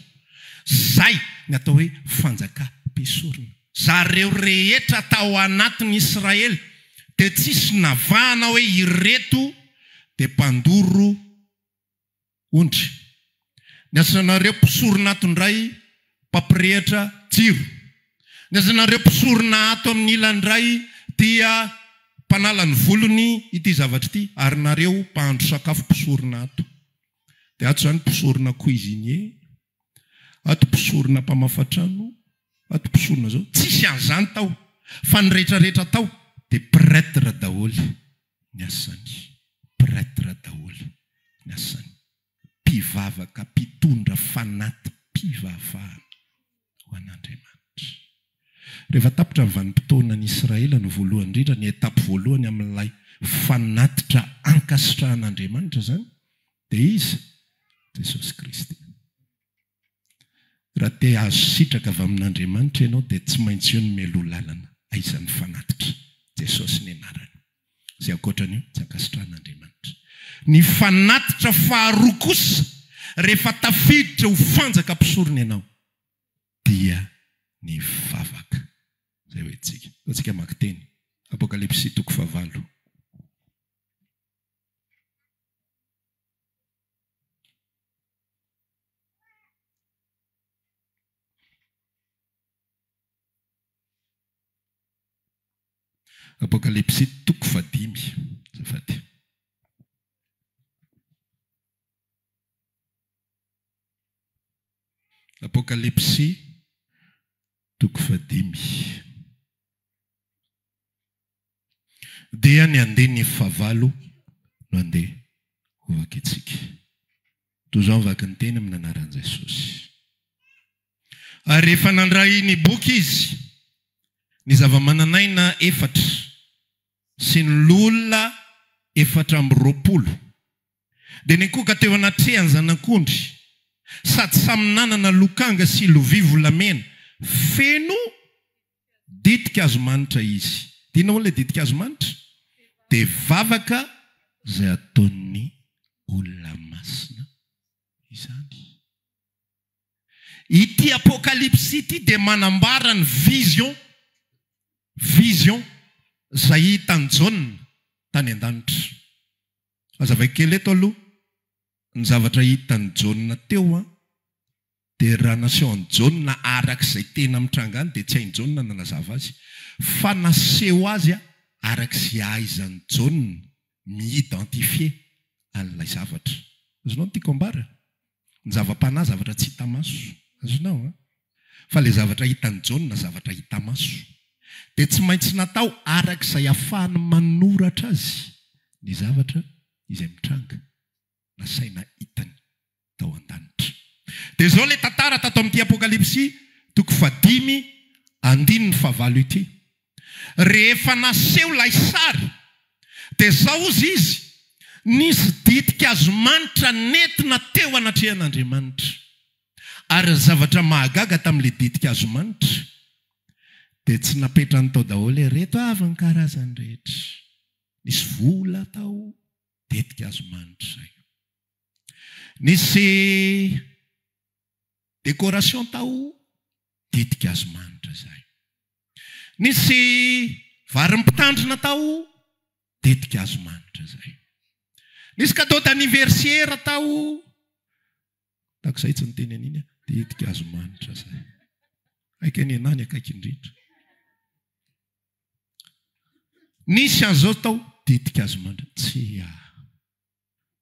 Izay ny atao hoe fanjakam-pisorona. Zareo rehetra tao anatin'ny Israely dia tsisy navahana hoe ireto dia mpandoro ondry. Ny asanareo mpisorona ato indray mpampirehitra jiro. Ny asanareo mpisorona ato amin'ny ilany indray dia mpanala ny volony ity zavatra ity ary nareo mpahandro sakafo mpisorona ato. Dia ato izany mpisorona cuisinier, ato mpisorona mpamafa trano, ato mpisorona zao. Tsisy an'izany tao fa ny rehetra rehetra tao dia prêtre daholo ny asany. Prêtre daholo ny asany. Mpivavaka mpitondra fanati-pivavahana ho an'Andriamanitra. Rehefa tapitra ny vanim-potoanan'i Israely no voalohany indrindra, ny étape voalohany amin'ilay fanatitra ankasitrahan'Andriamanitra izany dia iza? Jesosy Kristy. Raha te hahazo sitraka avy amin'Andriamanitra ianao dia tsy maintsy io no mialoha lalana, aiza ny fanatitra? Jesosy ny anarany. Izay ankoatra an'io tsy ankasitrahan'Andriamanitra. Ny fanatitra faharoa kosa rehefa tafiditra ho fanjaka mpisorona ianao dia ny vavaka. Izay ho entintsika. Ataontsika hamaky teny. Apokalypsy toko fahavalo. Apokalypsy toko fahadimy, azafady. Apokalypsy toko fahadimy. Dia ny andininy fahavalo no andeha hovakintsika. Toy izao ny vaky ny teny amin'ny anaran'i Jesosy. Ary rehefa nandray ny boky izy, ny zava-manan'aina efatra sy ny loholona 24 dia nikoka teo anatrehan'ny Zanak'ondry, sady samy nanana lokanga sy lovia volamena feno ditin-kazo manitra izy. Inona moa ilay ditin-kazo manitra? Dia vavaka izay ataon'ny olona masina izany. Ity Apokalypsy ity dia manambara ny vision, vision, izay hitan'i Jaona tany an-danitra. Hazavaiko kely eto aloha ny zavatra hitan'i Jaona teo an, dia raha naseho an'i Jaona araka izay tena mitranga any dia tsy hain'i Jaona ny nanazava azy, fa naseho azy araka izay ahaizan'i Jaona mi-identifier an'ilay zavatra. Azonao ny tiako ambara? Ny zava-panahy zavatra tsy hita maso. Azonao an? Fa ilay zavatra hitan'i Jaona zavatra hita maso. Dia tsy maintsy natao araka izay ahafahany manoratra azy ny zavatra izay mitranga nasaina hitany tao an-danitra. Dia izao ilay tantara tato amin'ity Apokalypsy toko fahadimy andininy fahavalo ity. Rehefa naseho ilay sary dia izao hozy izy, nisy ditin-kazo manitra nentina teo anatrehan'Andriamanitra. Ary ny zavatra mahagaga tamin'ilay ditin-kazo manitra dia tsy napetrany tao daholo hoe ireto avy ny karazany rehetra. Nisy vola tao, ditin-kazo manitra izay. Nisy décoration tao, ditin-kazo manitra izay. Nisy varim-pitandrina tao, ditin-kazo manitra izay. Nisy cadeau d'anniversaire tao. Tahaka izay tsy niteny an'iny aho. Ditin-kazo manitra izay. Aika ny anah ny akaiky indrindra. Nisy an'izao tao, ditin-kazo manitra. Tsia.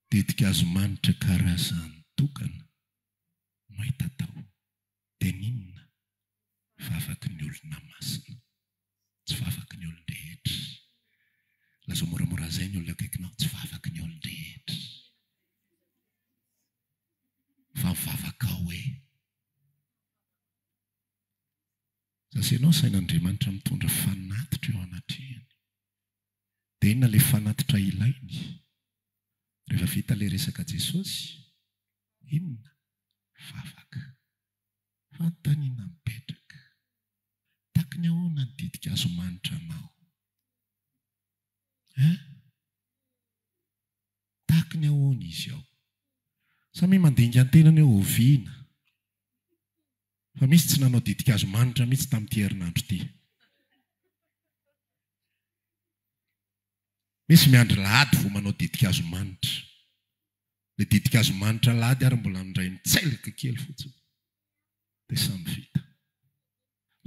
Ditin-kazo manitra karazany tokana no hita tao. Dia n'inona? Vavaky ny olona masina. Tsy vavaky ny olon-drehetra. Lazao moramora an'izay ny olona akaikinao, tsy vavaky ny olon-drehetra. Fa ny vavakao hoe. Za sy ianao sain'Andriamanitra mitondra fanatitra eo anatrehany. Dia inona ilay fanatitra ilainy? Rehefa vita ilay resaka Jesosy, inona? Vavaka. Fanontaniana mipetraka. Taky ny ahoana ny ditin-kazo manitra anao? Hein? Taky ny ahoana izy ao? Samia mandinika ny tenany hoe oviana. Fa misy tsy nanao ditin-kazo manitra mihitsy tamin'ity herinandro ity. Misy miandry lahady vao manao ditin-kazo manitra. Ilay ditin-kazo manitra alahady ary mbola indray mitselika kely fotsiny dia samy vita.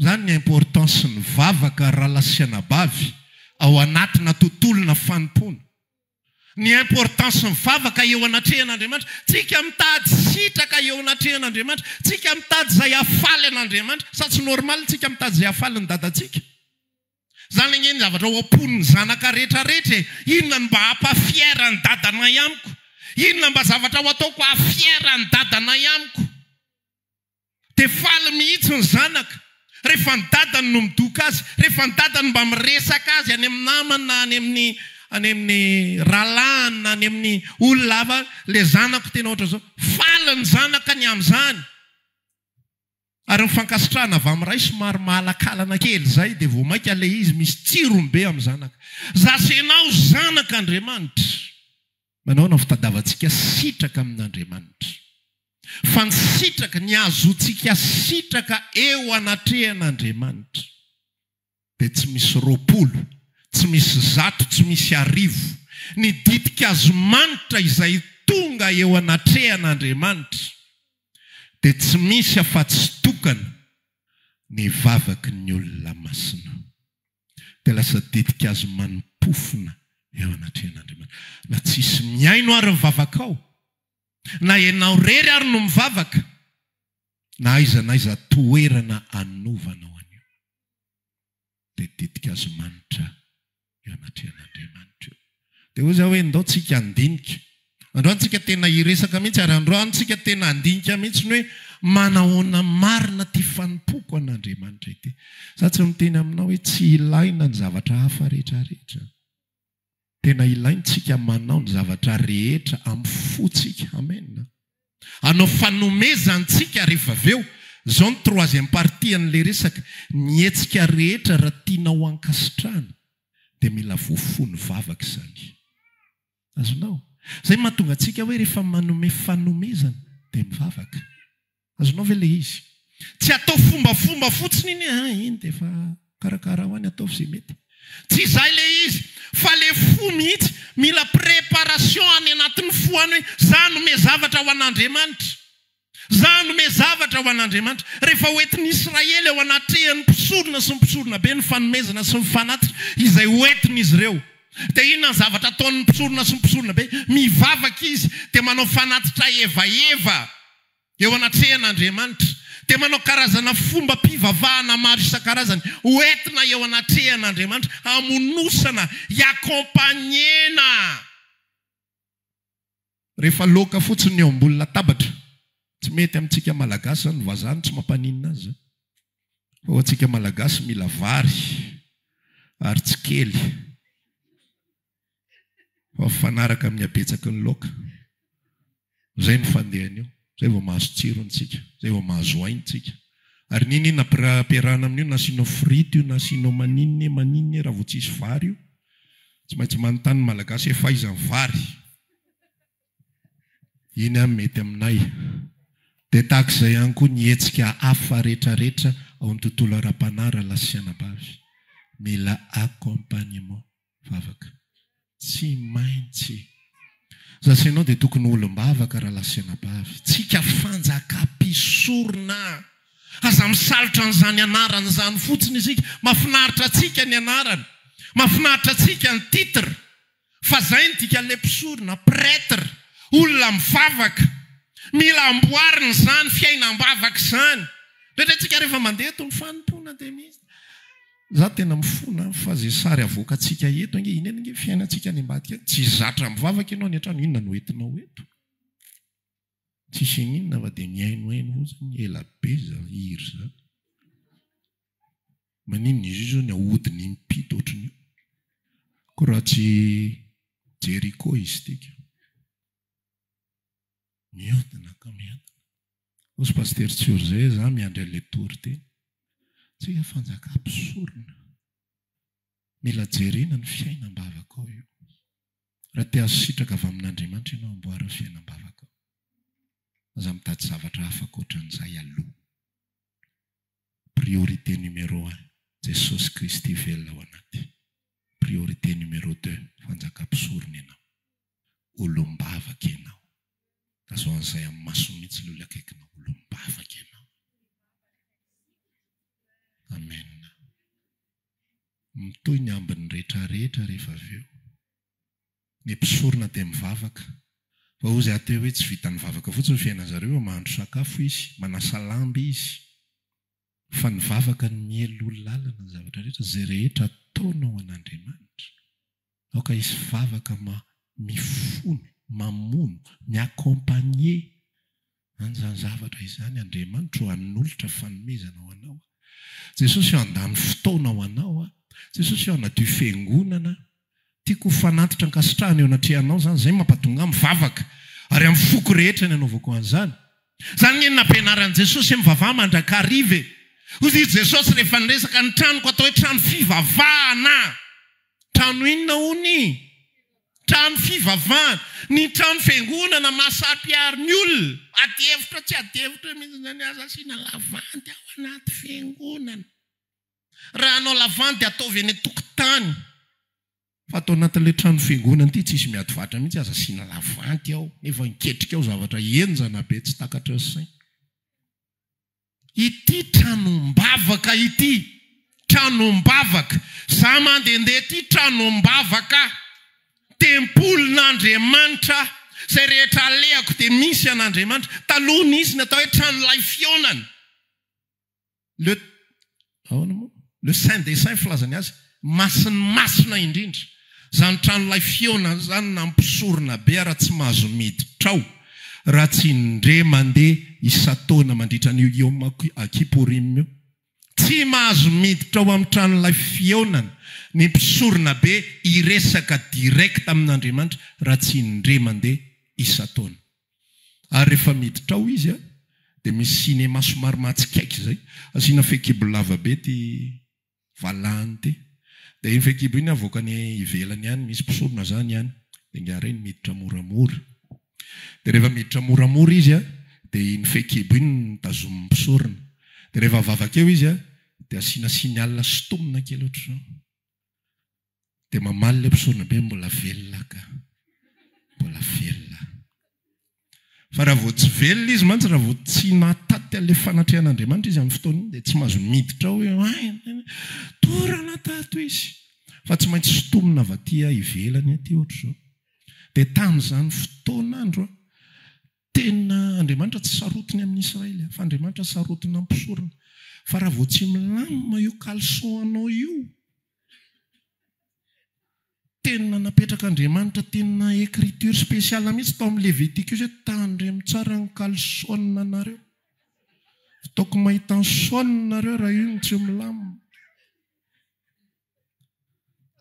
Izany ny importance ny vavaka rahalahy sy anabavy ao anatina tontolona fanompoana. Ny importance ny vavaka eo anatrehan'Andriamanitra. Tsika mitady sitraka eo anatrehan'Andriamanitra. Tsika mitady izay hahafaly an'Andriamanitra. Sa tsy normal tsika mitady izay hahafaly ny dadantsika? Zany ange ny zavatra ao am-pon'ny zanaka rehetra rehetra e! Inona no mba hampa fier an'i dadanay amiko? Inona mba zavatra ho ataoko haha fier an'i dadanay amiko? Dia faly mihitsy ny zanaka rehefa ny dadany no midoka azy, rehefa ny dadany mba miresaka azy any amin'ny namany na any amin'ny any amin'ny rahalahiny na any amin'ny olona hafa, ilay zanako tena ohatran'izao. Faly ny zanaka ny amin'izany. Ary ny fankasitrahana avy amin'ny ray somary mahalakalana kely izay dia vao mainka ilay izy misy tsirony be amin'ny zanaka. Za sy ianao zanak' Andriamanitra. Manahoana ny fitadavantsika sitraka amin'Andriamanitra? Fa ny sitraka, ny hahazoantsika sitraka eo anatrehan'Andriamanitra dia tsy misy 20, tsy misy 100, tsy misy arivo. Ny ditin-kazo manitra izay tonga eo anatrehan'Andriamanitra dia tsy misy afa-tsy tokana, ny vavaky ny olona masina. Dia lasa ditin-kazo manim-pofona eo anatrehan'Andriamanitra. Na tsisy mihaino ary ny vavakao, na ianao irery ary no mivavaka, na aiza na aiza toerana anovanao an'io, dia ditin-kazo manitra eo anatrehan'Andriamanitra io. Dia hoy izaho hoe, ndao tsika handinika. Androany tsika tena hiresaka mihitsy ary androany tsika tena handinika mihitsy ny hoe manahoana marina ity fanompoako an'Andriamanitra ity. Izaho tsy miteny aminao hoe tsy ilaina ny zavatra hafa rehetra rehetra. Tena ilaintsika manao ny zavatra rehetra amin'ny fontsika. Amen. Hanao fanomezana antsika rehefa avy eo. Izao ny troisième partie an'ilay resaka. Ny hetsika rehetra raha tianao hankasitrahana dia mila voafono vavaka izany. Azonao? Izay mahatonga antsika hoe rehefa manome fanomezana dia mivavaka. Azonao ve ilay izy? Tsy atao fombafomba fotsiny iny hoe ah iny dia efa karakarao any ataovy izay mety. Tsy izay ilay izy fa ilay fo mihitsy, mila préparation any anatin'ny fo any hoe za hanome zavatra ho an'Andriamanitra. Za hanome zavatra ho an'Andriamanitra. Rehefa hoentin'ny Israely eo anatrehan'ny mpisorona sy ny mpisoronabe ny fanomezana sy ny fanatitra izay hoentin'izy ireo. Dia inona ny zavatra ataon'ny mpisorona sy ny mpisoronabe? Mivavaka izy dia manao fanatitra evaheva. Eo anatrehan'Andriamanitra, dia manao karazana fombam-pivavahana maro isan-karazany ho entina eo anatrehan'Andriamanitra, hamonosana, hi-accompagner-na. Rehefa laoka fotsiny ny eo ambony latabatra, tsy mety amintsika Malagasy izany, ny vazaha no tsy mampaninona azy izany. Fa ho antsika Malagasy mila vary, ary tsy kely, fa mifanaraka amin'ny habetsaky ny laoka. Izay no fandehany io. Izay vao mahazo tsirony tsika. Izay vao mahazo aina tsika. Ary n'inon'inona ampiarahana amin'io, na asianao frite io, na asianao maninona e, maninona e, raha vao tsisy vary io, tsy maintsy manontany ny Malagasy hoe f'aiza ny vary? Iny an mety aminay. Dia tahaka izay ihany koa ny hetsika hafa rehetrarehetra ao amin'ny tontolo ara-panahy rahalahy sy anabavy. Mila accompagnement. Vavaka. Tsy maintsy. Za sy ianao dia tokony ho olom-bavaka rahalahy sy anabavy. Tsika fanjakam-pisorona. Aza misalotra an'izany anarana izany fotsiny isika. Mahafinaritra antsika ny anarana. Mahafinaritra antsika ny titre. Fa zay ny dikan'ilay mpisorona, prêtre, olona mivavaka. Mila amboarina izany fiainam-bavaka izany. Indraindray tsika rehefa mandeha eto ny fanompoana dia misy. Za tena mifona an, fa ze sary avoakantsika eto ange, iny ange fiainantsika any ambadika any, tsy zatra mivavaka ianao any an-trano, inona no entinao eto? Tsisy ininona fa dia mihainohaino fotsiny, ela be zany hira zany. Maninona izy io zao ny ahodiny impito ohatran'io? Koa raha tsy Jericho izy ity ka. Mihodina ka mihodina. Hozy Pasitera Tsiorze, za miandry an'ilay toriteny. Tsika fanjakà mpisorona. Mila jerena ny fiainam-bavakao io. Raha te hahazo sitraka avy amin'Andriamanitra ianao, amboary ny fiainam-bavakao. Aza mitady zavatra hafa ankoatran'izay aloha. Priorité numéro un, Jesosy Kristy velona ao anaty. Priorité numéro deux, fanjakà mpisorona ianao. Olom-bavaka ianao. Lazao an'izay amin'ny masony mihitsy ilay olona akaikinao, olom-bavaka ianao. Amen. Mitohy ny ambiny rehetra rehetra rehefa avy eo. Ny mpisorona dia mivavaka. Fa hozy aho teo hoe tsy vitan'ny vavaka fotsiny ny fiainan-zareo fa mahandro sakafo izy, manasa lamba izy. Fa ny vavaka no miely lalana ny zavatra rehetra, izay rehetra ataonao an'Andriamanitra. Aoka hisy vavaka ma mifono, mamono, mi-accompagner an'izany zavatra izany. Andriamanitra ô, hanolotra fanomezana ho anao aho. Jesosy ô, handany fotoana ho anao aho. Jesosy ô, hanadio fiangonana aho. Tiako ho fanatitra ankasitrahana eo anatrehanao izany. Izay no mampatonga ahy mivavaka. Ary amin'ny foko rehetra ny anaovako an'izany. Izany anie no nampianaran'i Jesosy hoe mivavaha mandrakariva e. Hoy i Jesosy rehefa niresaka, ny tranoko atao hoe trano fivavahana. Trano inona hono i? Trano fivavahana. Ny trano fiangonana maha-saro-piaro ny olona. Adihevitra tsy adihevitra mihitsy izany, aza asiana lavandy ao anaty fiangonana. Raha hanao lavandy ataovy eny an-tokotany. Fa ato anatin'ilay trano fiangonana ity tsisy miady vatra mihitsy, aza asiana lavandy ao, nefa niketrika ao zavatra henjana be tsy takatry ny saina. Ity tranombavaka ity, tranombavaka, za mandehandeha ity tranombavaka, tempolin'Andriamanitra, izay rehetra alehako dia misy an'Andriamanitra. Taloha nisy ny atao hoe tranolay fihaonana. Le, ahoana moa? Le saint des saints filazany azy, masin'ny masina indrindra. Izany tranolay fihaonana izany nampisorona be ary tsy mahazo miditra ao raha tsy indre mandeha isan-taona mandritra an'io Yom Kippourim io. Tsy mahazo miditra ao amin'ny tranolay fihaonana ny mpisorona be hiresaka direct amin'Andriamanitra raha tsy indre mandeha isan-taona. Ary rehefa miditra ao izy dia misy cinéma somary mahatsikaiky izay. Asiana fehikibo lava be ity valahany ity. Dia iny fehikibo iny avoakany ivelany any, misy mpisorona izany any. Dia ingahy ireny miditra moramora. Dia rehefa miditra moramora izy dia iny fehikibo iny no tazomin'ny mpisorona. Dia rehefa mivavaka eo izy dia asiana signal sintomina kely ohatr'izao. Dia mamaly ilay mpisorona be, mbola velona ka. Mbola velona. Fa raha vao tsy velona izy mantsy, raha vao tsy nahataty an'ilay fanatrehan'Andriamanitra izy amin'ny fotoana iny, dia tsy mahazo miditra ao hoe torana tato izy. Fa tsy maintsy sintomina avy aty ivelany aty ohatr'izao. Dia tamin'izany fotoan'andro, tena Andriamanitra tsy sarotiny amin'ny Israely, fa Andriamanitra sarotiny amin'ny mpisorona. Fa raha vao tsy milamina io caleçon anao io, Tena napetrak'Andriamanitra tena écriture spéciale mihitsy tao amin'ny Léviticus hoe tandremo tsara ny caleçon nareo. Ataoko mahita ny son nareo raha io no tsy milamina.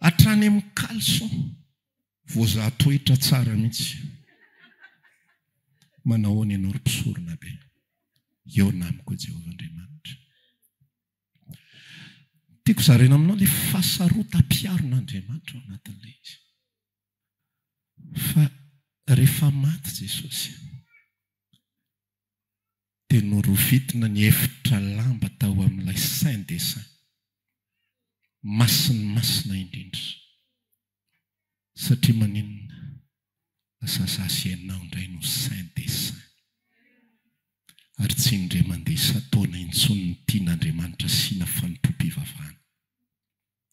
Hatrany amin'ny caleçon. Voazaha toetra tsara mihitsy. Manahoana ianao ry mpisorona be? Eo namiko Jehovah Andriamanitra. Tiako zaraina aminao ilay fahasarotam-piaron'Andriamanitra ao anatin'ilay izy. Fa rehefa maty Jesosy, dia norovitina ny efitra lamba tao amin'ilay Saint des Saints, Masin'ny Masina Indrindra. Satria maninona? Lasa za sy ianao indray no saint des saints. Ary tsy indray mandeha isan-taona intsony no tian'Andriamanitra asiana fanompoam-pivavahana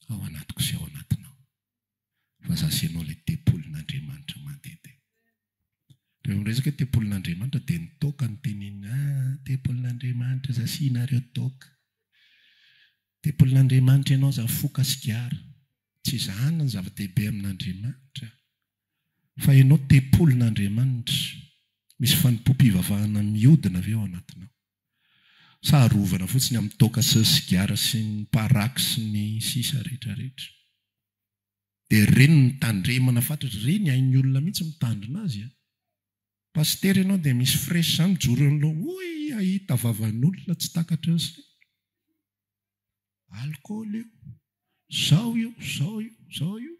ao anatiko sy ao anatinao. Fa za sy ianao ilay tempolin'Andriamanitra mandehandeha. Rehefa miresaka hoe tempolin'Andriamanitra dia ny toaka no tenenina, ah, tempolin'Andriamanitra, za sy ianareo toaka. Tempolin'Andriamanitra ianao za foka sigara. Tsy izany ny zava-dehibe amin'Andriamanitra. Fa ianao tempolin'Andriamanitra. Misy fanompoam-pivavahana mihodina ve ao anatinao? Sa arovana fotsiny amin'ny toaka sy ny sigara sy ny paraky sy ny sisa rehetra rehetra? Dia ireny no tandremana fatratra, ireny hain'ny olona mihitsy mitandrina azy a! Pasitera ianao dia misy fresh izany mijoro eo anoloana, hoy hahita vavan'olona tsy takatry ny saina. Alcool io, zao io, zao io, zao io.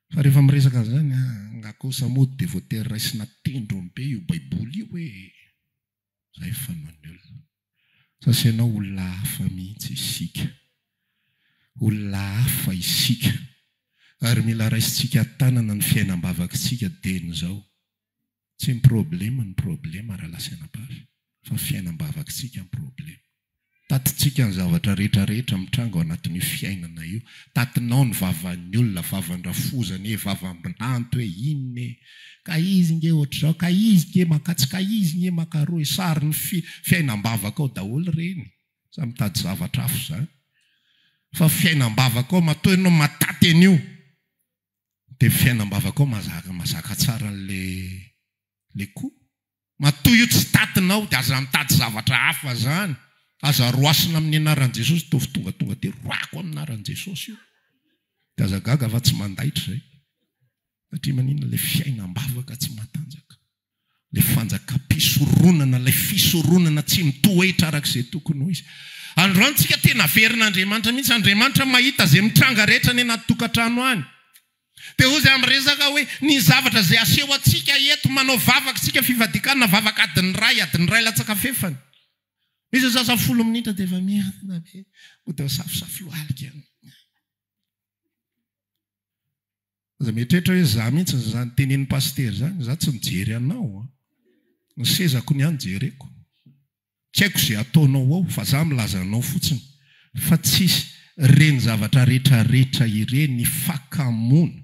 Fa rehefa miresaka an'izany, angaha kosa moa dia voatery raisina tendrony be io baiboly io e! Izay fanaon'ny olona. Sa sy ianao olona hafa mihitsy isika. Olona hafa isika. Ary mila raisintsika an-tanana ny fiainam-bavakitsika dieny izao. Tsy ny problema no problema rahalahy sy anabavy, fa ny fiainam-bavakitsika no problema. Tatintsika ny zavatra rehetra rehetra mitranga ao anatin'io fiainana io. Tatinao ny vavan'ny olona, vavan-drafozana e, vavam-binanto e, inona e. Ka izy nge ohatr'izao, ka izy nge makatsy, ka izy nge makaroa e. Sarin'ny fi, fiainam-bavaka ao daholo ireny. Sa mitady zavatra hafa izany. Fa fiainam-bavaka ao, matoa ianao mataty an'io, dia fiainam-bavaka ao mazaka, mazaka tsara an'ilay, ilay coup. Matoa io tsy tatinao dia aza mitady zavatra hafa zany, aza roasina amin'ny anaran'i Jesosy, tovy tongatonga aty roako amin'ny anaran'i Jesosy io, dia aza gaga fa tsy mandaitra izay, satria maninona ilay fiainam-bavaka tsy matanjaka, ilay fanjakam-pisoronana, ilay fisoronana tsy mitoetra araka izay tokony ho izy. Androany tsika tena averin'Andriamanitra mihitsy, Andriamanitra mahita izay mitranga rehetra any anaty tokantrano any. Dia hoy izy amin'ny resaka hoe, ny zavatra izay aseho antsika eto, manao vavaka isika fivadikanana, vavaka adiny iray, adiny iray latsaka fefany. Misy ny sasany folo minitra dia efa miadana be, mody misafosafo lohalika. Aza mieritreritra hoe za mihitsy izany tenenin'ny pasitera izany, za tsy mijery anao an. Ny sezako ny ahy no jereko. Tsy haiko izay ataonao ao fa za milaza anao fotsiny fa tsisy reny zavatra retraretra ireny fakamoana.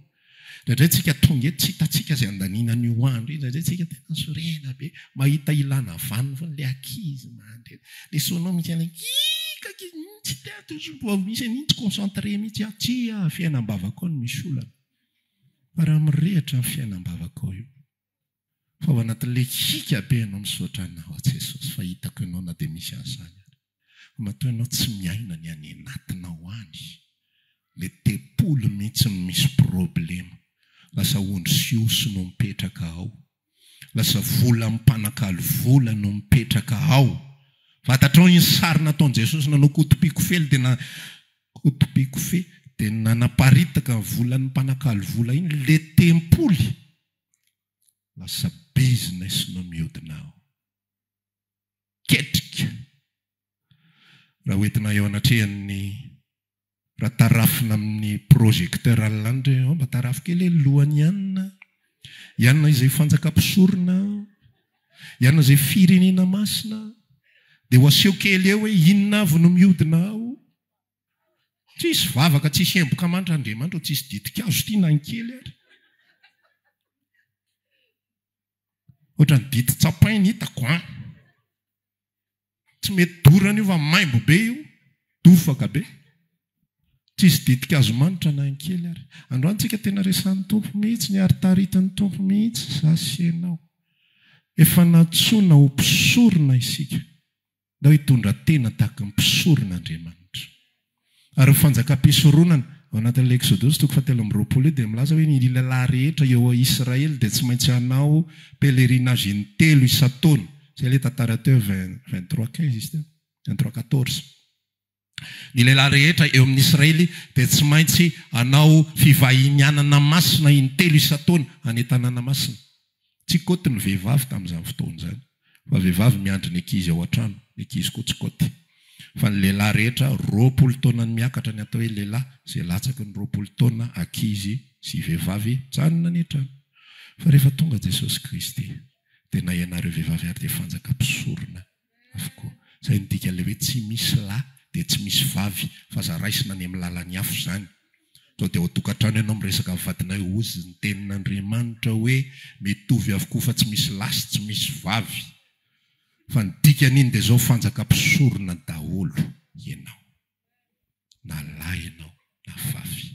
Indraindray tsika tonga eto tsy hitantsika izay andaniana an'io andro io, indraindray tsika tena sorena be mahita ilana vaniny foana le ankizy mandry le sonao misy an'ilay kiaka tsy te misy an'iny tsy concentré mihitsy aho, tsia fiainam-bavaka ao no misy olana fa raha mirehitra ny fiainam-bavaka ao io. Fa ao anatin'ilay hika be ianao misaotra anao Jesosy fa hitako ianao na dia misy an'izany ary. Fa matoa ianao tsy miaina ny any anatinao any, ilay tempoly mihitsy no misy problema. Lasa ondry sy osy no mipetraka ao. Lasa vola mpanakalo vola no mipetraka ao. Fantatrao iny sary nataon'i Jesosy nanao kotopikofely dia na kotopikofehy dia nanaparitaka ny volan'ny mpanakalo vola iny, ilay tempoly. Lasa business no mihodina ao. Ketrika. Raha hoentina eo anatrehan'ny, raha tarafina amin'ny projecteur any lanitra hoe, oh mba tarafo kely hoe lohan'i Anna. I Anna izay fanjaka mpisorona, i Anna izay firenena masina. Dia ho aseho kely eo hoe inona avy no mihodina ao. Tsisy vavaka, tsisy emboka mantra Andriamanitra, tsisy ditin-kazo ity na ny kely ary. Ohatran'ny ditin-tsapaina hitako an! Tsy mety dorana io fa maimbo be io, dofaka be. Tsisy ditin-kazo manitra na ny kely ary. Androany tsika tena resahin'ny Tompo mihitsy, ny ary taritin'ny Tompo mihitsy, za sy ianao. Efa nantsoina ho mpisorona isika. Ndao hitondra tena tahaka ny mpisorona Andriamanitra. Ary ny fanjakam-pisoronana, ao anatin'ilay Eksodosy toko fahatelo amby roapolo io dia milaza hoe ny lehilahy rehetra eo Israely dia tsy maintsy hanao pèlerinage intelo isan-taona. Izay ilay tantara teo 23 15 izy teo, 23 14. Ny lehilahy rehetra eo amin'ny Israely dia tsy maintsy hanao fivahinianana masina intelo isan-taona any an-tanàna masina. Tsy kaoty ny vehivavy tamin'izany fotoana izany, fa vehivavy miandry ny ankizy ao an-trano, ny ankizy koa tsy kaoty. Fa ny lehilahy rehetra, 20 taona ny miakatra ny atao hoe lehilahy, izay latsaky ny 20 taona ankizy sy vehivavy mijanona any an-trano. Fa rehefa tonga Jesosy Kristy dia na ianareo vehivavy ary dia fanjaka mpisorona avokoa. Izay no dikan'ilay hoe tsy misy lahy dia tsy misy vavy fa aza raisina any amin'ny lalan'ny hafa izany. Sao dia ao an-tokantrano ianao miresaka amin'ny vadinao hoe hozy ny tenin'Andriamanitra hoe mitovy avokoa fa tsy misy lahy sy tsy misy vavy. Fa ny dikan'iny dia izao fanjaka mpisorona daholo ianao. Na lahy ianao na vavy.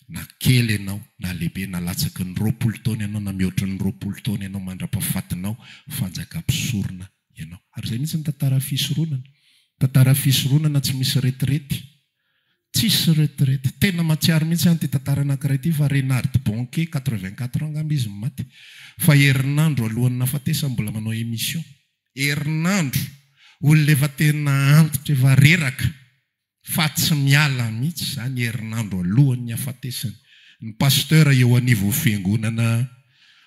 Na kely ianao na lehibe na latsaky ny 20 taona ianao na mihoatra ny 20 taona ianao mandra-pahafatinao fanjaka mpisorona ianao. Ary izay mihitsy ny tantaran'ny fisoronana. Tantaran'ny fisoronana tsy misy retirety. Tsisy retraite. Tena mahatsiaro mihitsy aho an'ity tantara anankiray ity fa Reinhard Bonnke, 84 ans angamba izy no maty, fa herinandro alohan'ny nahafatesany mbola manao émission. Herinandro! Olona efa tena antitra efa reraka fa tsy miala mihitsy izany herinandro alohan'ny hafatesany. Ny pasteur eo anivon'ny fiangonana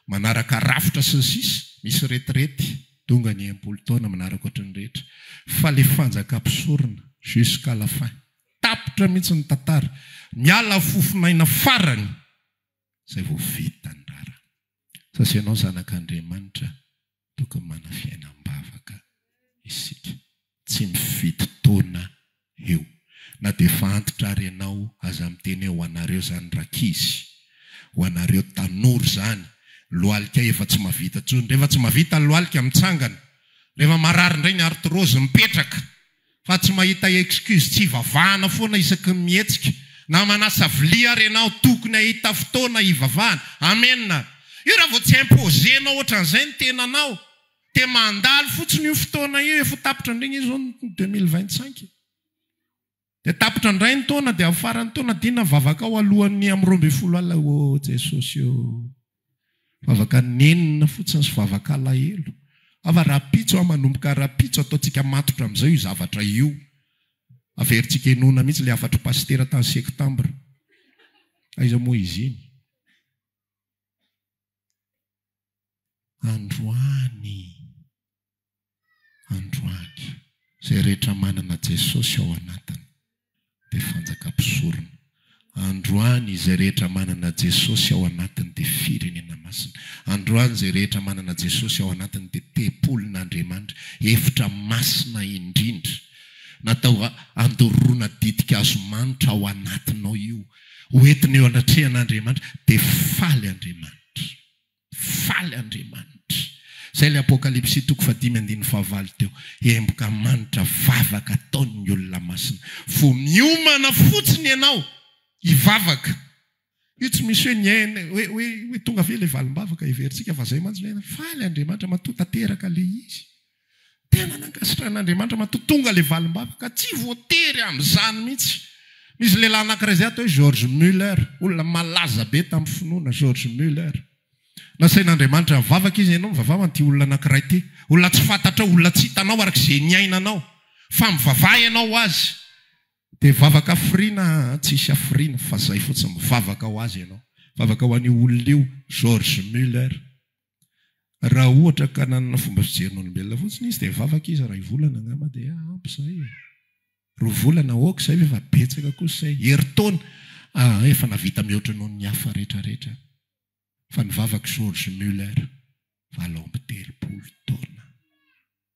manaraka rafitra sy ny sisa, misy retraite, tonga ny 60 taona manaraka ohatran'ny rehetra. Fa le fanjaka mpisorona jusqu'à la fin. Tapitra mihitsy ny tantara. Miala fofon'aina farany zay vao vita ny raharaha. Sasy ianao zanak'Andriamanitra tokony mana fiainam-bavaka isika. Tsy mifidy taona eo. Na dia efa antitra ary ianao aza miteny hoe ho anareo izany rankizy, ho anareo tanora izany, lohalika efa tsy mahavita intsony. Rehefa tsy mahavita ny lohalika mitsangana. Rehefa marary indray ny arthrose mipetraka. Fa tsy mahita excuse tsy hivavahana foana isaky ny mihetsika. Na manasa vilia ary ianao tokony hahita fotoana hivavahana. Amen! Io raha vao tsy imposer-nao ohatran'izay ny tenanao dia mandalo fotsiny io fotoana io, efa ho tapitra indray nge izao ny 2025. Dia tapitra indray ny taona dia amin'ny faran'ny taona dia inona ny vavakao alohan'ny amin'ny 12 alina, oh Jesosy oh. Vavaka nenina fotsiny sy vavaka alahelo. Ava rahampitso an, manomboka rahampitso ataontsika matotra amin'izay io zavatra io. Averintsika henoina mihitsy ilay hafatr'i Pasitera tany septambra. Aiza moa izy iny? Androany. Androany. Izay rehetra manana Jesosy ao anatiny dia fanjaka mpisorona. Androany izay rehetra manana Jesosy ao anatiny dia firenena masina. Androany izay rehetra manana Jesosy ao anatiny dia tempolin'Andriamanitra, efitra masina indrindra. Natao handoroana ditin-kazo manitra ao anatinao io, ho entina eo anatrehan'Andriamanitra dia faly Andriamanitra. Faly Andriamanitra. Izay ilay Apokalypsy toko fahadimy andininy fahavalo teo. Emboka manitra vavaka ataon'ny olona masina. Vao miomana fotsiny ianao hivavaka. Io tsy misy hoe niaina, hoe, hoe, hoe tonga ve ilay valim-bavaka heverintsika fa izay mantsy no Faly Andriamanitra matoa tanteraka ilay izy. Tena nankasitrahan'Andriamanitra matoa tonga ilay valim-bavaka. Tsy voatery amin'izany mihitsy. Misy lehilahy anankiray izay atao hoe George Müller, olona malaza be tamin'ny finoana, George Müller. Nasain'Andriamanitra nivavaka izy, ianao mivavaha ho an'ity olona anankiray ity. Olona tsy fantatrao, olona tsy hitanao araka izay niainanao. Fa mivavaha ianao ho azy. Dia vavaka hafiriana aa, tsisy hafiriana fa zay fotsiny, mivavaka ho azy ianao. Vavaka ho an'io olona io, George Müller. Raha ohatra ka nanana fomba fijerin'olombelona fotsiny izy dia mivavaka izy iray volana angamba dia ampy izay e. Roa volana ok izay ve fa betsaka kosa izay. Herintaona aa efa nahavita mihoatra noho ny hafa rehetra rehetra. Fa nivavaka George Müller 38 taona.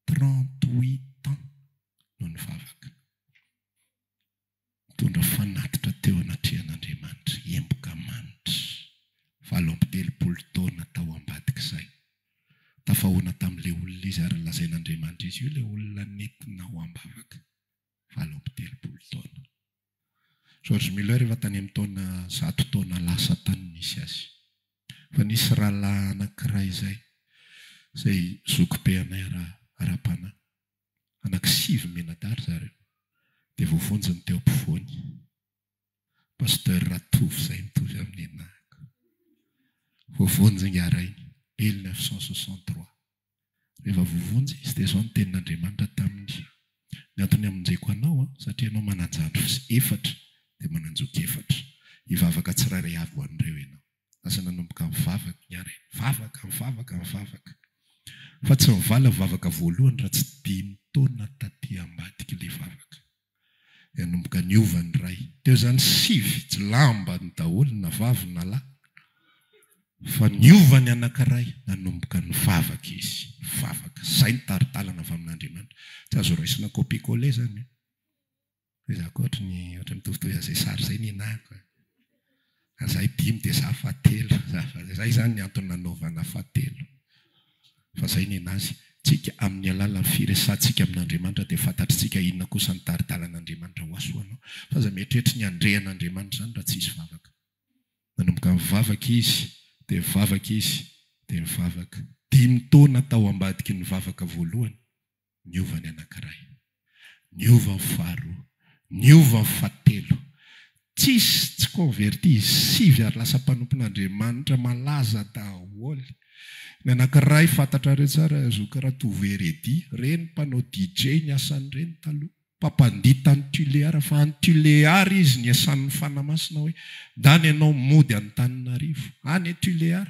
38 ans no nivavaka. Nitondra fanatitra teo anatrehan'Andriamanitra, emboka manitra. 38 taona tao ambadik'izay. Tafahoana tamin'ilay olona izy ary nolazain'Andriamanitra izy, io ilay olona nentinao am-bavaka. 38 taona. George Müller efa tany amin'ny taona 100 taona lasa tany nisy azy. Fa nisy rahalahy anankiray izay, izay zokibe anay ara-panahy. Anaky sivy mianadahy ry zareo dia voavonjy ny teo ampovoany. Pasteur Ratovo izay mitovy amin'ny anahako. Voavonjy ingahy rainy, 1963. Rehefa voavonjy izy dia izao ny tenin'Andriamanitra taminy, Ny antony hamonjeko anao an, satria ianao manan-jandry efatra dia manan-joky efatra. Hivavaka tsirairay avy ho an'ireo ianao. Lasa nanomboka nivavaka ny harena. Nivavaka, nivavaka, nivavaka. Fa tsy nivaly ny vavaka voalohany raha tsy dimy taona taty ambadika ilay vavaka. Dia nanomboka niova ny ray. Teo izany sivy, tsy lambany daholo na vavy na lahy. Fa niova ny anankiray, nanomboka nivavaka izy. Nivavaka. Izay ny tari-dalana avy amin'Andriamanitra. Tsy azo raisina copie-coller izany io. Fa izaho koa ohatry ny ohatry ny mitovitovy an'izay sary izay ny anahako e. Ary izahay dimy dia izaho fahatelo. Izay izany ny antony nanaovana fahatelo. Fa izay ny an'azy. Tsika amin'ny alalan'ny firesahantsika amin'Andriamanitra dia fantatritsika inona kosa ny tari-dalan'Andriamanitra ho ahy sy ho anao. Fa aza mieritreritra ny handre an'Andriamanitra izany raha tsy hisy vavaka. Nanomboka nivavaka izy, dia nivavaka izy, dia nivavaka. Dimy taona tao ambadiky ny vavaka voalohany, niova ny anankiray. Niova ny faharoa. Niova ny fahatelo. Tsisy tsy converti izy sivy ary lasa mpanompon'Andriamanitra malaza daholo. Ny anankiray fantatrareo tsara, zoky Ratovo Eredi, ireny mpanao DJ ny asan'ireny taloha. Mpampandihy tany Tuléar fa any Tuléar izy niasan'ny Fanahy Masina hoe ndany ianao mody Antananarivo. Any Tuléar.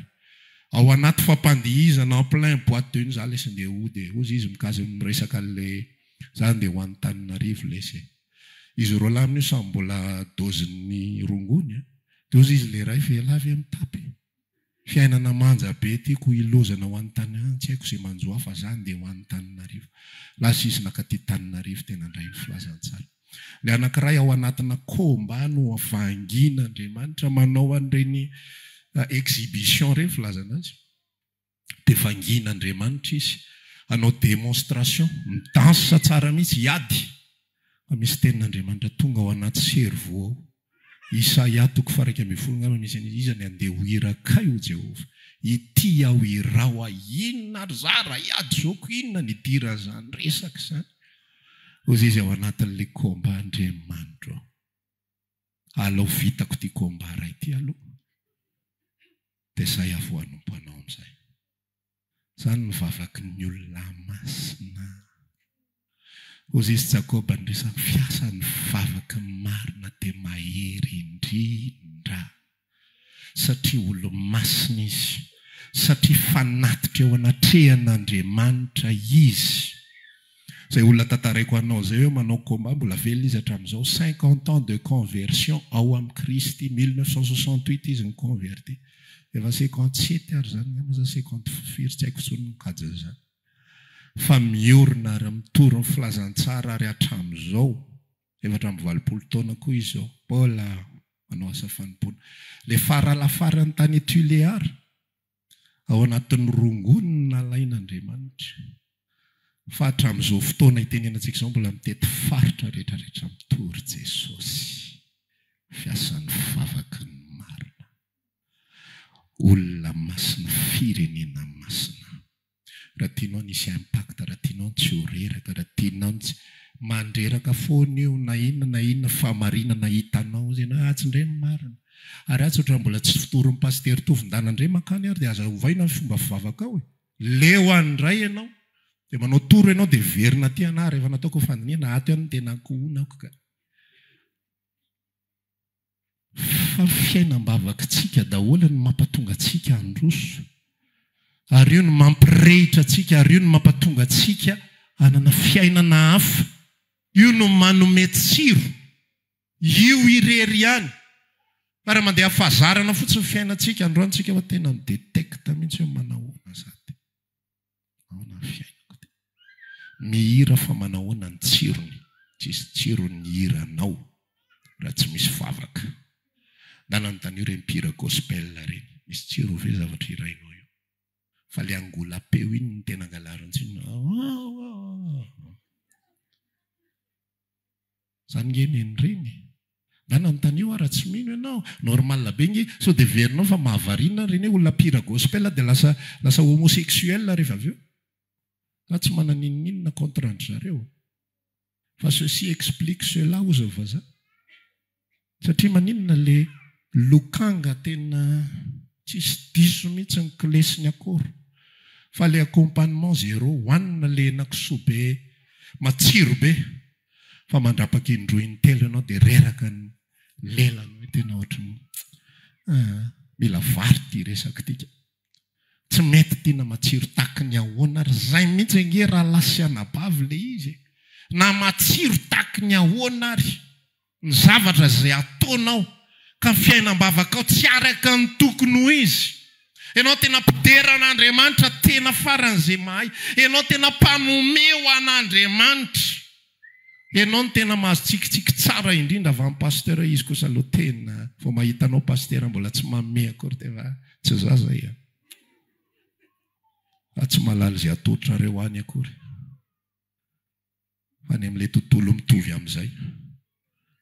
Ao anaty fampandihizana en plein boite de nuit za lesy ndeha hody e. Hozy izy mikasy miresaka an'le za ndeha ho Antananarivo lesy e. Izy roalahy amin'io samy mbola dose-n'ny rongony a. Dia hozy izy le ray fa ialahy ve mitapy e. Fiainana manja be tiako hilozana ho any tany an tsy haiko ze manjo ahy fa za ndeha ho any Taninarivo. Lasa izy nakaty Taninarivo dia nandray ny filazantsara. Le anakiray ao anatina combat no vangiana Andriamanitra manao an'ireny exhibition ireny filazana azy. Dia vangiana Andriamanitra izy hanao démonstration, mi-danse tsara mihitsy, hiady. Fa misy tenin'Andriamanitra tonga ao anaty cerveau ao. Isaia toko faha-11 angamba misy an'izy, Iza ny handeha ho irakay, hoy Jehovah? Ity aho, iraho ahy. Inona ary za raha hiady zoko? Inona ny idiran'izany resaka izany? Hoy izy ao anatin'ilay combat, Andriamanitro ô, alao vitako ity combat iray ity aloha, dia izay aho vao hanompo anao amin'izay. Izany no vavaky ny olona masina. Hozy izy Jakoba niresaka fiasa ny vavaky ny marina dia mahery indrindra. Satria olo-masina izy. Satria fanatitra eo anatrehan'Andriamanitra izy. Izay olona tantaraiko anao izay hoe manao combat mbola velona izy hatramin'izao, 50 ans de conversion ao amin'i Kristy, 1968 izy ni-converti. Efa 57 ary izany angamba sa cinquante firy tsy haiko intsony ny kajin'izany. Fa miorina ary mitory ny filazantsara ary hatramin'izao, 84 taona koa izy izao, mbola manao asa fanompoana. Ilay faralafarany tany Tuléar, ao anatin'ny rongony no nalain'Andriamanitra. Fa hatramin'izao fotoana itenenantsika izao mbola mitety faritra rehetra rehetra mitory Jesosy. Fiasan'ny vavaky ny marina. Olona masina, firenena masina. Raha tianao ny hisy impact, raha tianao ny tsy ho reraka, raha tianao ny tsy. Mandreraka foana io na inona na inona fahamarinana hitanao izy ianao, atsy indray ny marina. Ary atsy ohatran'ny mbola tsy fotorin'ny pasitera Tovondana indray mankany ary dia aza ovaina ny fomba fivavakao e. Leo any indray ianao, dia manao tour ianao dia miverina aty anah rehefa nataoko ny fandinihana ato ihany ny tena ankohonako ka. Fa ny fiainam-bavakitsika daholo no mampatonga antsika handroso. Ary io no mampirehitra antsika, ary io no mampatonga antsika hanana fiainana hafa. Io no manome tsiro. Io irery ihany. Fa raha mandeha fahazarana fotsiny ny fiainantsika, androany tsika fa tena mi-detecte mihitsy hoe manahoana za ty. Ahoana ny fiainako ty. Mihira fa manahoana ny tsirony. Tsisy tsirony ny hiranao raha tsy misy vavaka. Ndana anontanio ireny mpihira gospel ireny. Misy tsirony ve zavatra hirainao io? Fa le angolam-peo iny no tena angalariny tsirony. Zany nge nenireny e. Nga nanontanio aho raha tsy mino ianao. Normal be nge. Sao dia heverinao fa mahavariana ireny hoe olona mpihira gospel dia lasa lasa homosexuel rehefa avy eo. Za tsy manana n'inon'inona contre an-dry zareo. Fa ceci explique cela hozy ny vazaha. Satria maninona le lokanga tena tsisy diso mihitsy ny clé sy ny accord fa le accompagnement zéro hoanina le henakisoa be matsiro be fa mandrapaka indroa intelo ianao dia reraka ny lelany hoe tena ohatry ny ah mila vary ity resaka ity ka. Tsy mety ity na matsiro taky ny ahoana ary zay mihitsy ange rahalahy sy anabavy le izy e! Na matsiro taky ny ahoana ary ny zavatra izay ataonao ka ny fiainam-bavakao tsy araka ny tokony ho izy. Ianao tena mpidera an'Andriamanitra tena faran'izay mahay. Ianao tena mpanome ho an'Andriamanitra. Ianao no tena mahazo tsikitsiky tsara indrindra avy amin'ny pasteur izy kosa aloha tena vao mahita anao pasitera mbola tsy manome akory dia efa tsy za zay a. Za tsy mahalala izay atolotrareo any akory. Fa any amin'ilay tontolo mitovy amin'izay.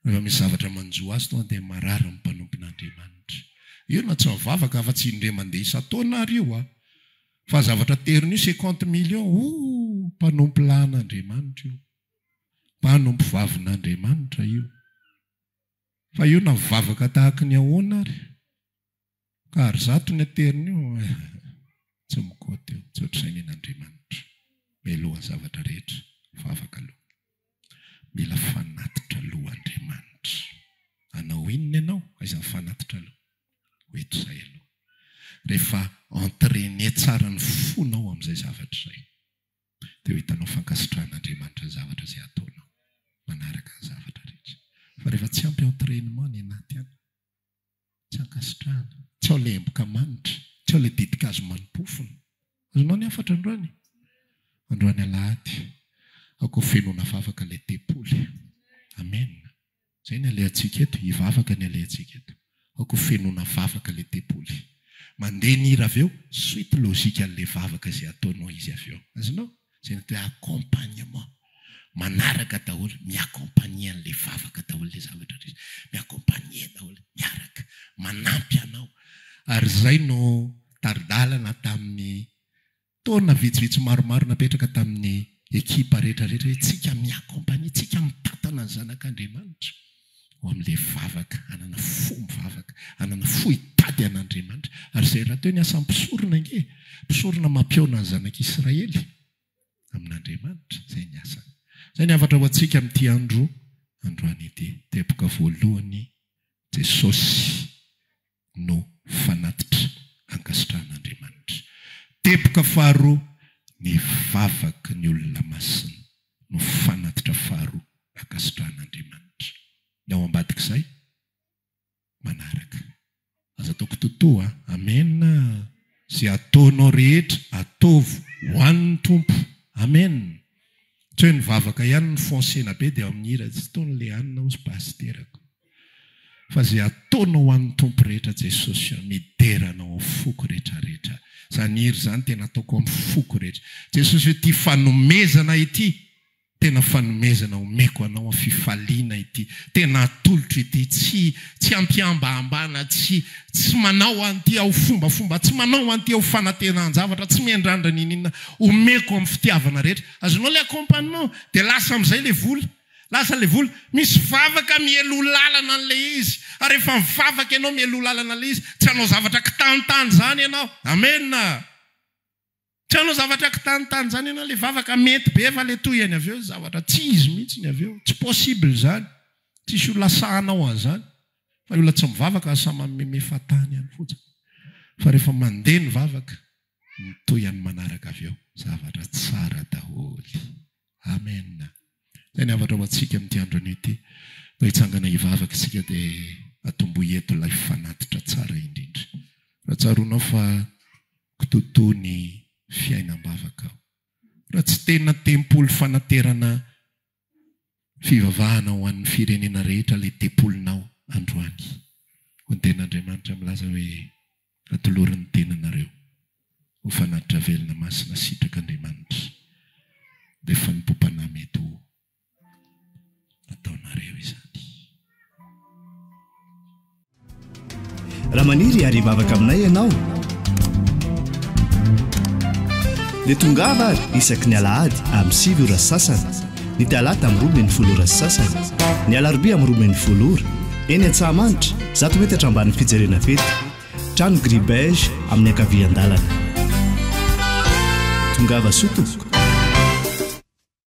Rehefa misy zavatra manjo azy tonga dia marary ny mpanompon'Andriamanitra. Io na tsy mivavaka afa-tsy indray mandeha isan-taona ary io a. Fa zavatra ateriny io cinquante millions, ooh, mpanompo lahin'Andriamanitra io. Mpanompo vavin'Andriamanitra io. Fa io na mivavaka tahaky ny ahoana ary. Ka ary zato ny ateriny io eh, tsy mikoty io, tsy ohatr'izay ny an'Andriamanitra. Mialoha ny zavatra rehetra, vavaka aloha. Mila fanatitra aloha Andriamanitra. Hanao inona ianao? Aiza ny fanatitra aloha? Ho eto izay aloha. Rehefa entrainer tsara ny fonao amin'izay zavatra izay, dia ho hitanao fankasitrahan'Andriamanitra ny zavatra izay ataonao, manaraka ny zavatra rehetra. Fa rehefa tsy ampy entrainement ny anaty any, Tsy ankasitrahana. Tsy ao ilay emboka manitra. Tsy ao ilay ditin-kazo mani-pofona. Azonao ny hafatra androany? Androany alahady. Aoka ho fenoina vavaka ilay tempoly. Amena. Izay ny alehantsika eto. Hivavaka ny alehantsika eto. Aoka ho fenoina vavaka ilay tempoly. Mandeha ny hira avy eo, suite logique an'ilay vavaka izay ataonao izy avy eo. Azonao? Izay ny atao hoe accompagnement. Manaraka daholo, mi-accompagner an'ilay vavaka daholo ilay zavatra rehetra. Mi-accompagner daholo, miaraka, manampy anao. Ary izay no tari-dalana tamin'ny taona vitsivitsy maromaro napetraka tamin'ny ekipa rehetra rehetra hoe tsika mi-accompagner, tsika mitantana ny zanak'Andriamanitra. ho amin'ilay vavaka, hanana fo mivavaka, hanana fo hitady an'Andriamanitra. Ary izay rahateo ny asan'ny mpisorona ange e! Mpisorona mampihaona ny zanak'Israely amin'Andriamanitra, izay ny asany. Izay ny hafatra ho antsika amin'ity andro androany ity. Teboka voalohany, Jesosy no fanatitra ankasitrahan'Andriamanitra. Teboka faharoa, ny vavaky ny olona masina no fanatitra faharoa ankasitrahan'Andriamanitra. Ny ao ambadik'izay, manaraka. Aza atao kitotoa a! Amen a! Izay ataonao rehetra, ataovy ho an'ny Tompo. Amen! Tsy hoe nivavaka ihany ny foncena be dia ao amin'ny hira tsy tony le anona hozy pasiterako. Fa ze ataonao ho an'ny Tompo rehetra Jesosy a midera anao ao foko rehetra rehetra. Zany hira zany tena ataoko amin'ny foko rehetra. Jesosy o ity fanomezana ity tena fanomezana omeko anao fifaliana ity tena atolotro ity tsy tsy ampihambahambana tsy Tsy manao an'ity aho fombafomba, tsy manao an'ity aho fanantenan-javatra, tsy miandrandra n'inon'inona, omeko amin'ny fitiavana rehetra. Azonao ilay accompagnement? Dia lasa amin'izay ilay vola. Lasa ilay vola. Misy vavaka mialoha lalana an'ilay izy. Ary rehefa mivavaka ianao mialoha lalana an'ilay izy, tsy hanao zavatra kitanitany izany ianao. Amen! Tsy hanao zavatra kitanitany izany ianao, ilay vavaka mety be fa ilay tohiny avy eo zavatra tsy izy mihitsy ny avy eo. Tsy possible izany. Tsisy olona sahanao an'izany. Fa ny olona tsy mivavaka lasa mameme fahatany ihany fotsiny. Fa rehefa mandeha ny vavaka, ny tohiny manaraka avy eo, zavatra tsara daholo. Amen. Izay ny hafatra ho antsika amin'ity andro anio ity. Mba hitsangana hivavaka isika dia atombohy eto ilay fanatitra tsara indrindra. Raha tsaroanao fa kitotoa ny fiainam-bavakao. Raha tsy tena tempoly fanaterana fivavahana ho an'ny firenena rehetra ilay tempolinao androany. Hoy ny Tenin'Andriamanitra milaza hoe, Atolory ny tenanareo ho fanatitra velona masina sitrak'Andriamanitra, dia fanompoam-panahy mety ho ataonareo izany. Raha maniry ary hivavaka aminay ianao dia tongava ary isaky ny alahady amin'ny 9 ora sy sasany, ny talata amin'ny 12 ora sy sasany, ny alarobia amin'ny 12 ora, eny Antsahamanitra, 100 metatra ambanin'ny fijerena fety, trano gris beige amin'ny ankavian-dalana. Tongava soa tompoko.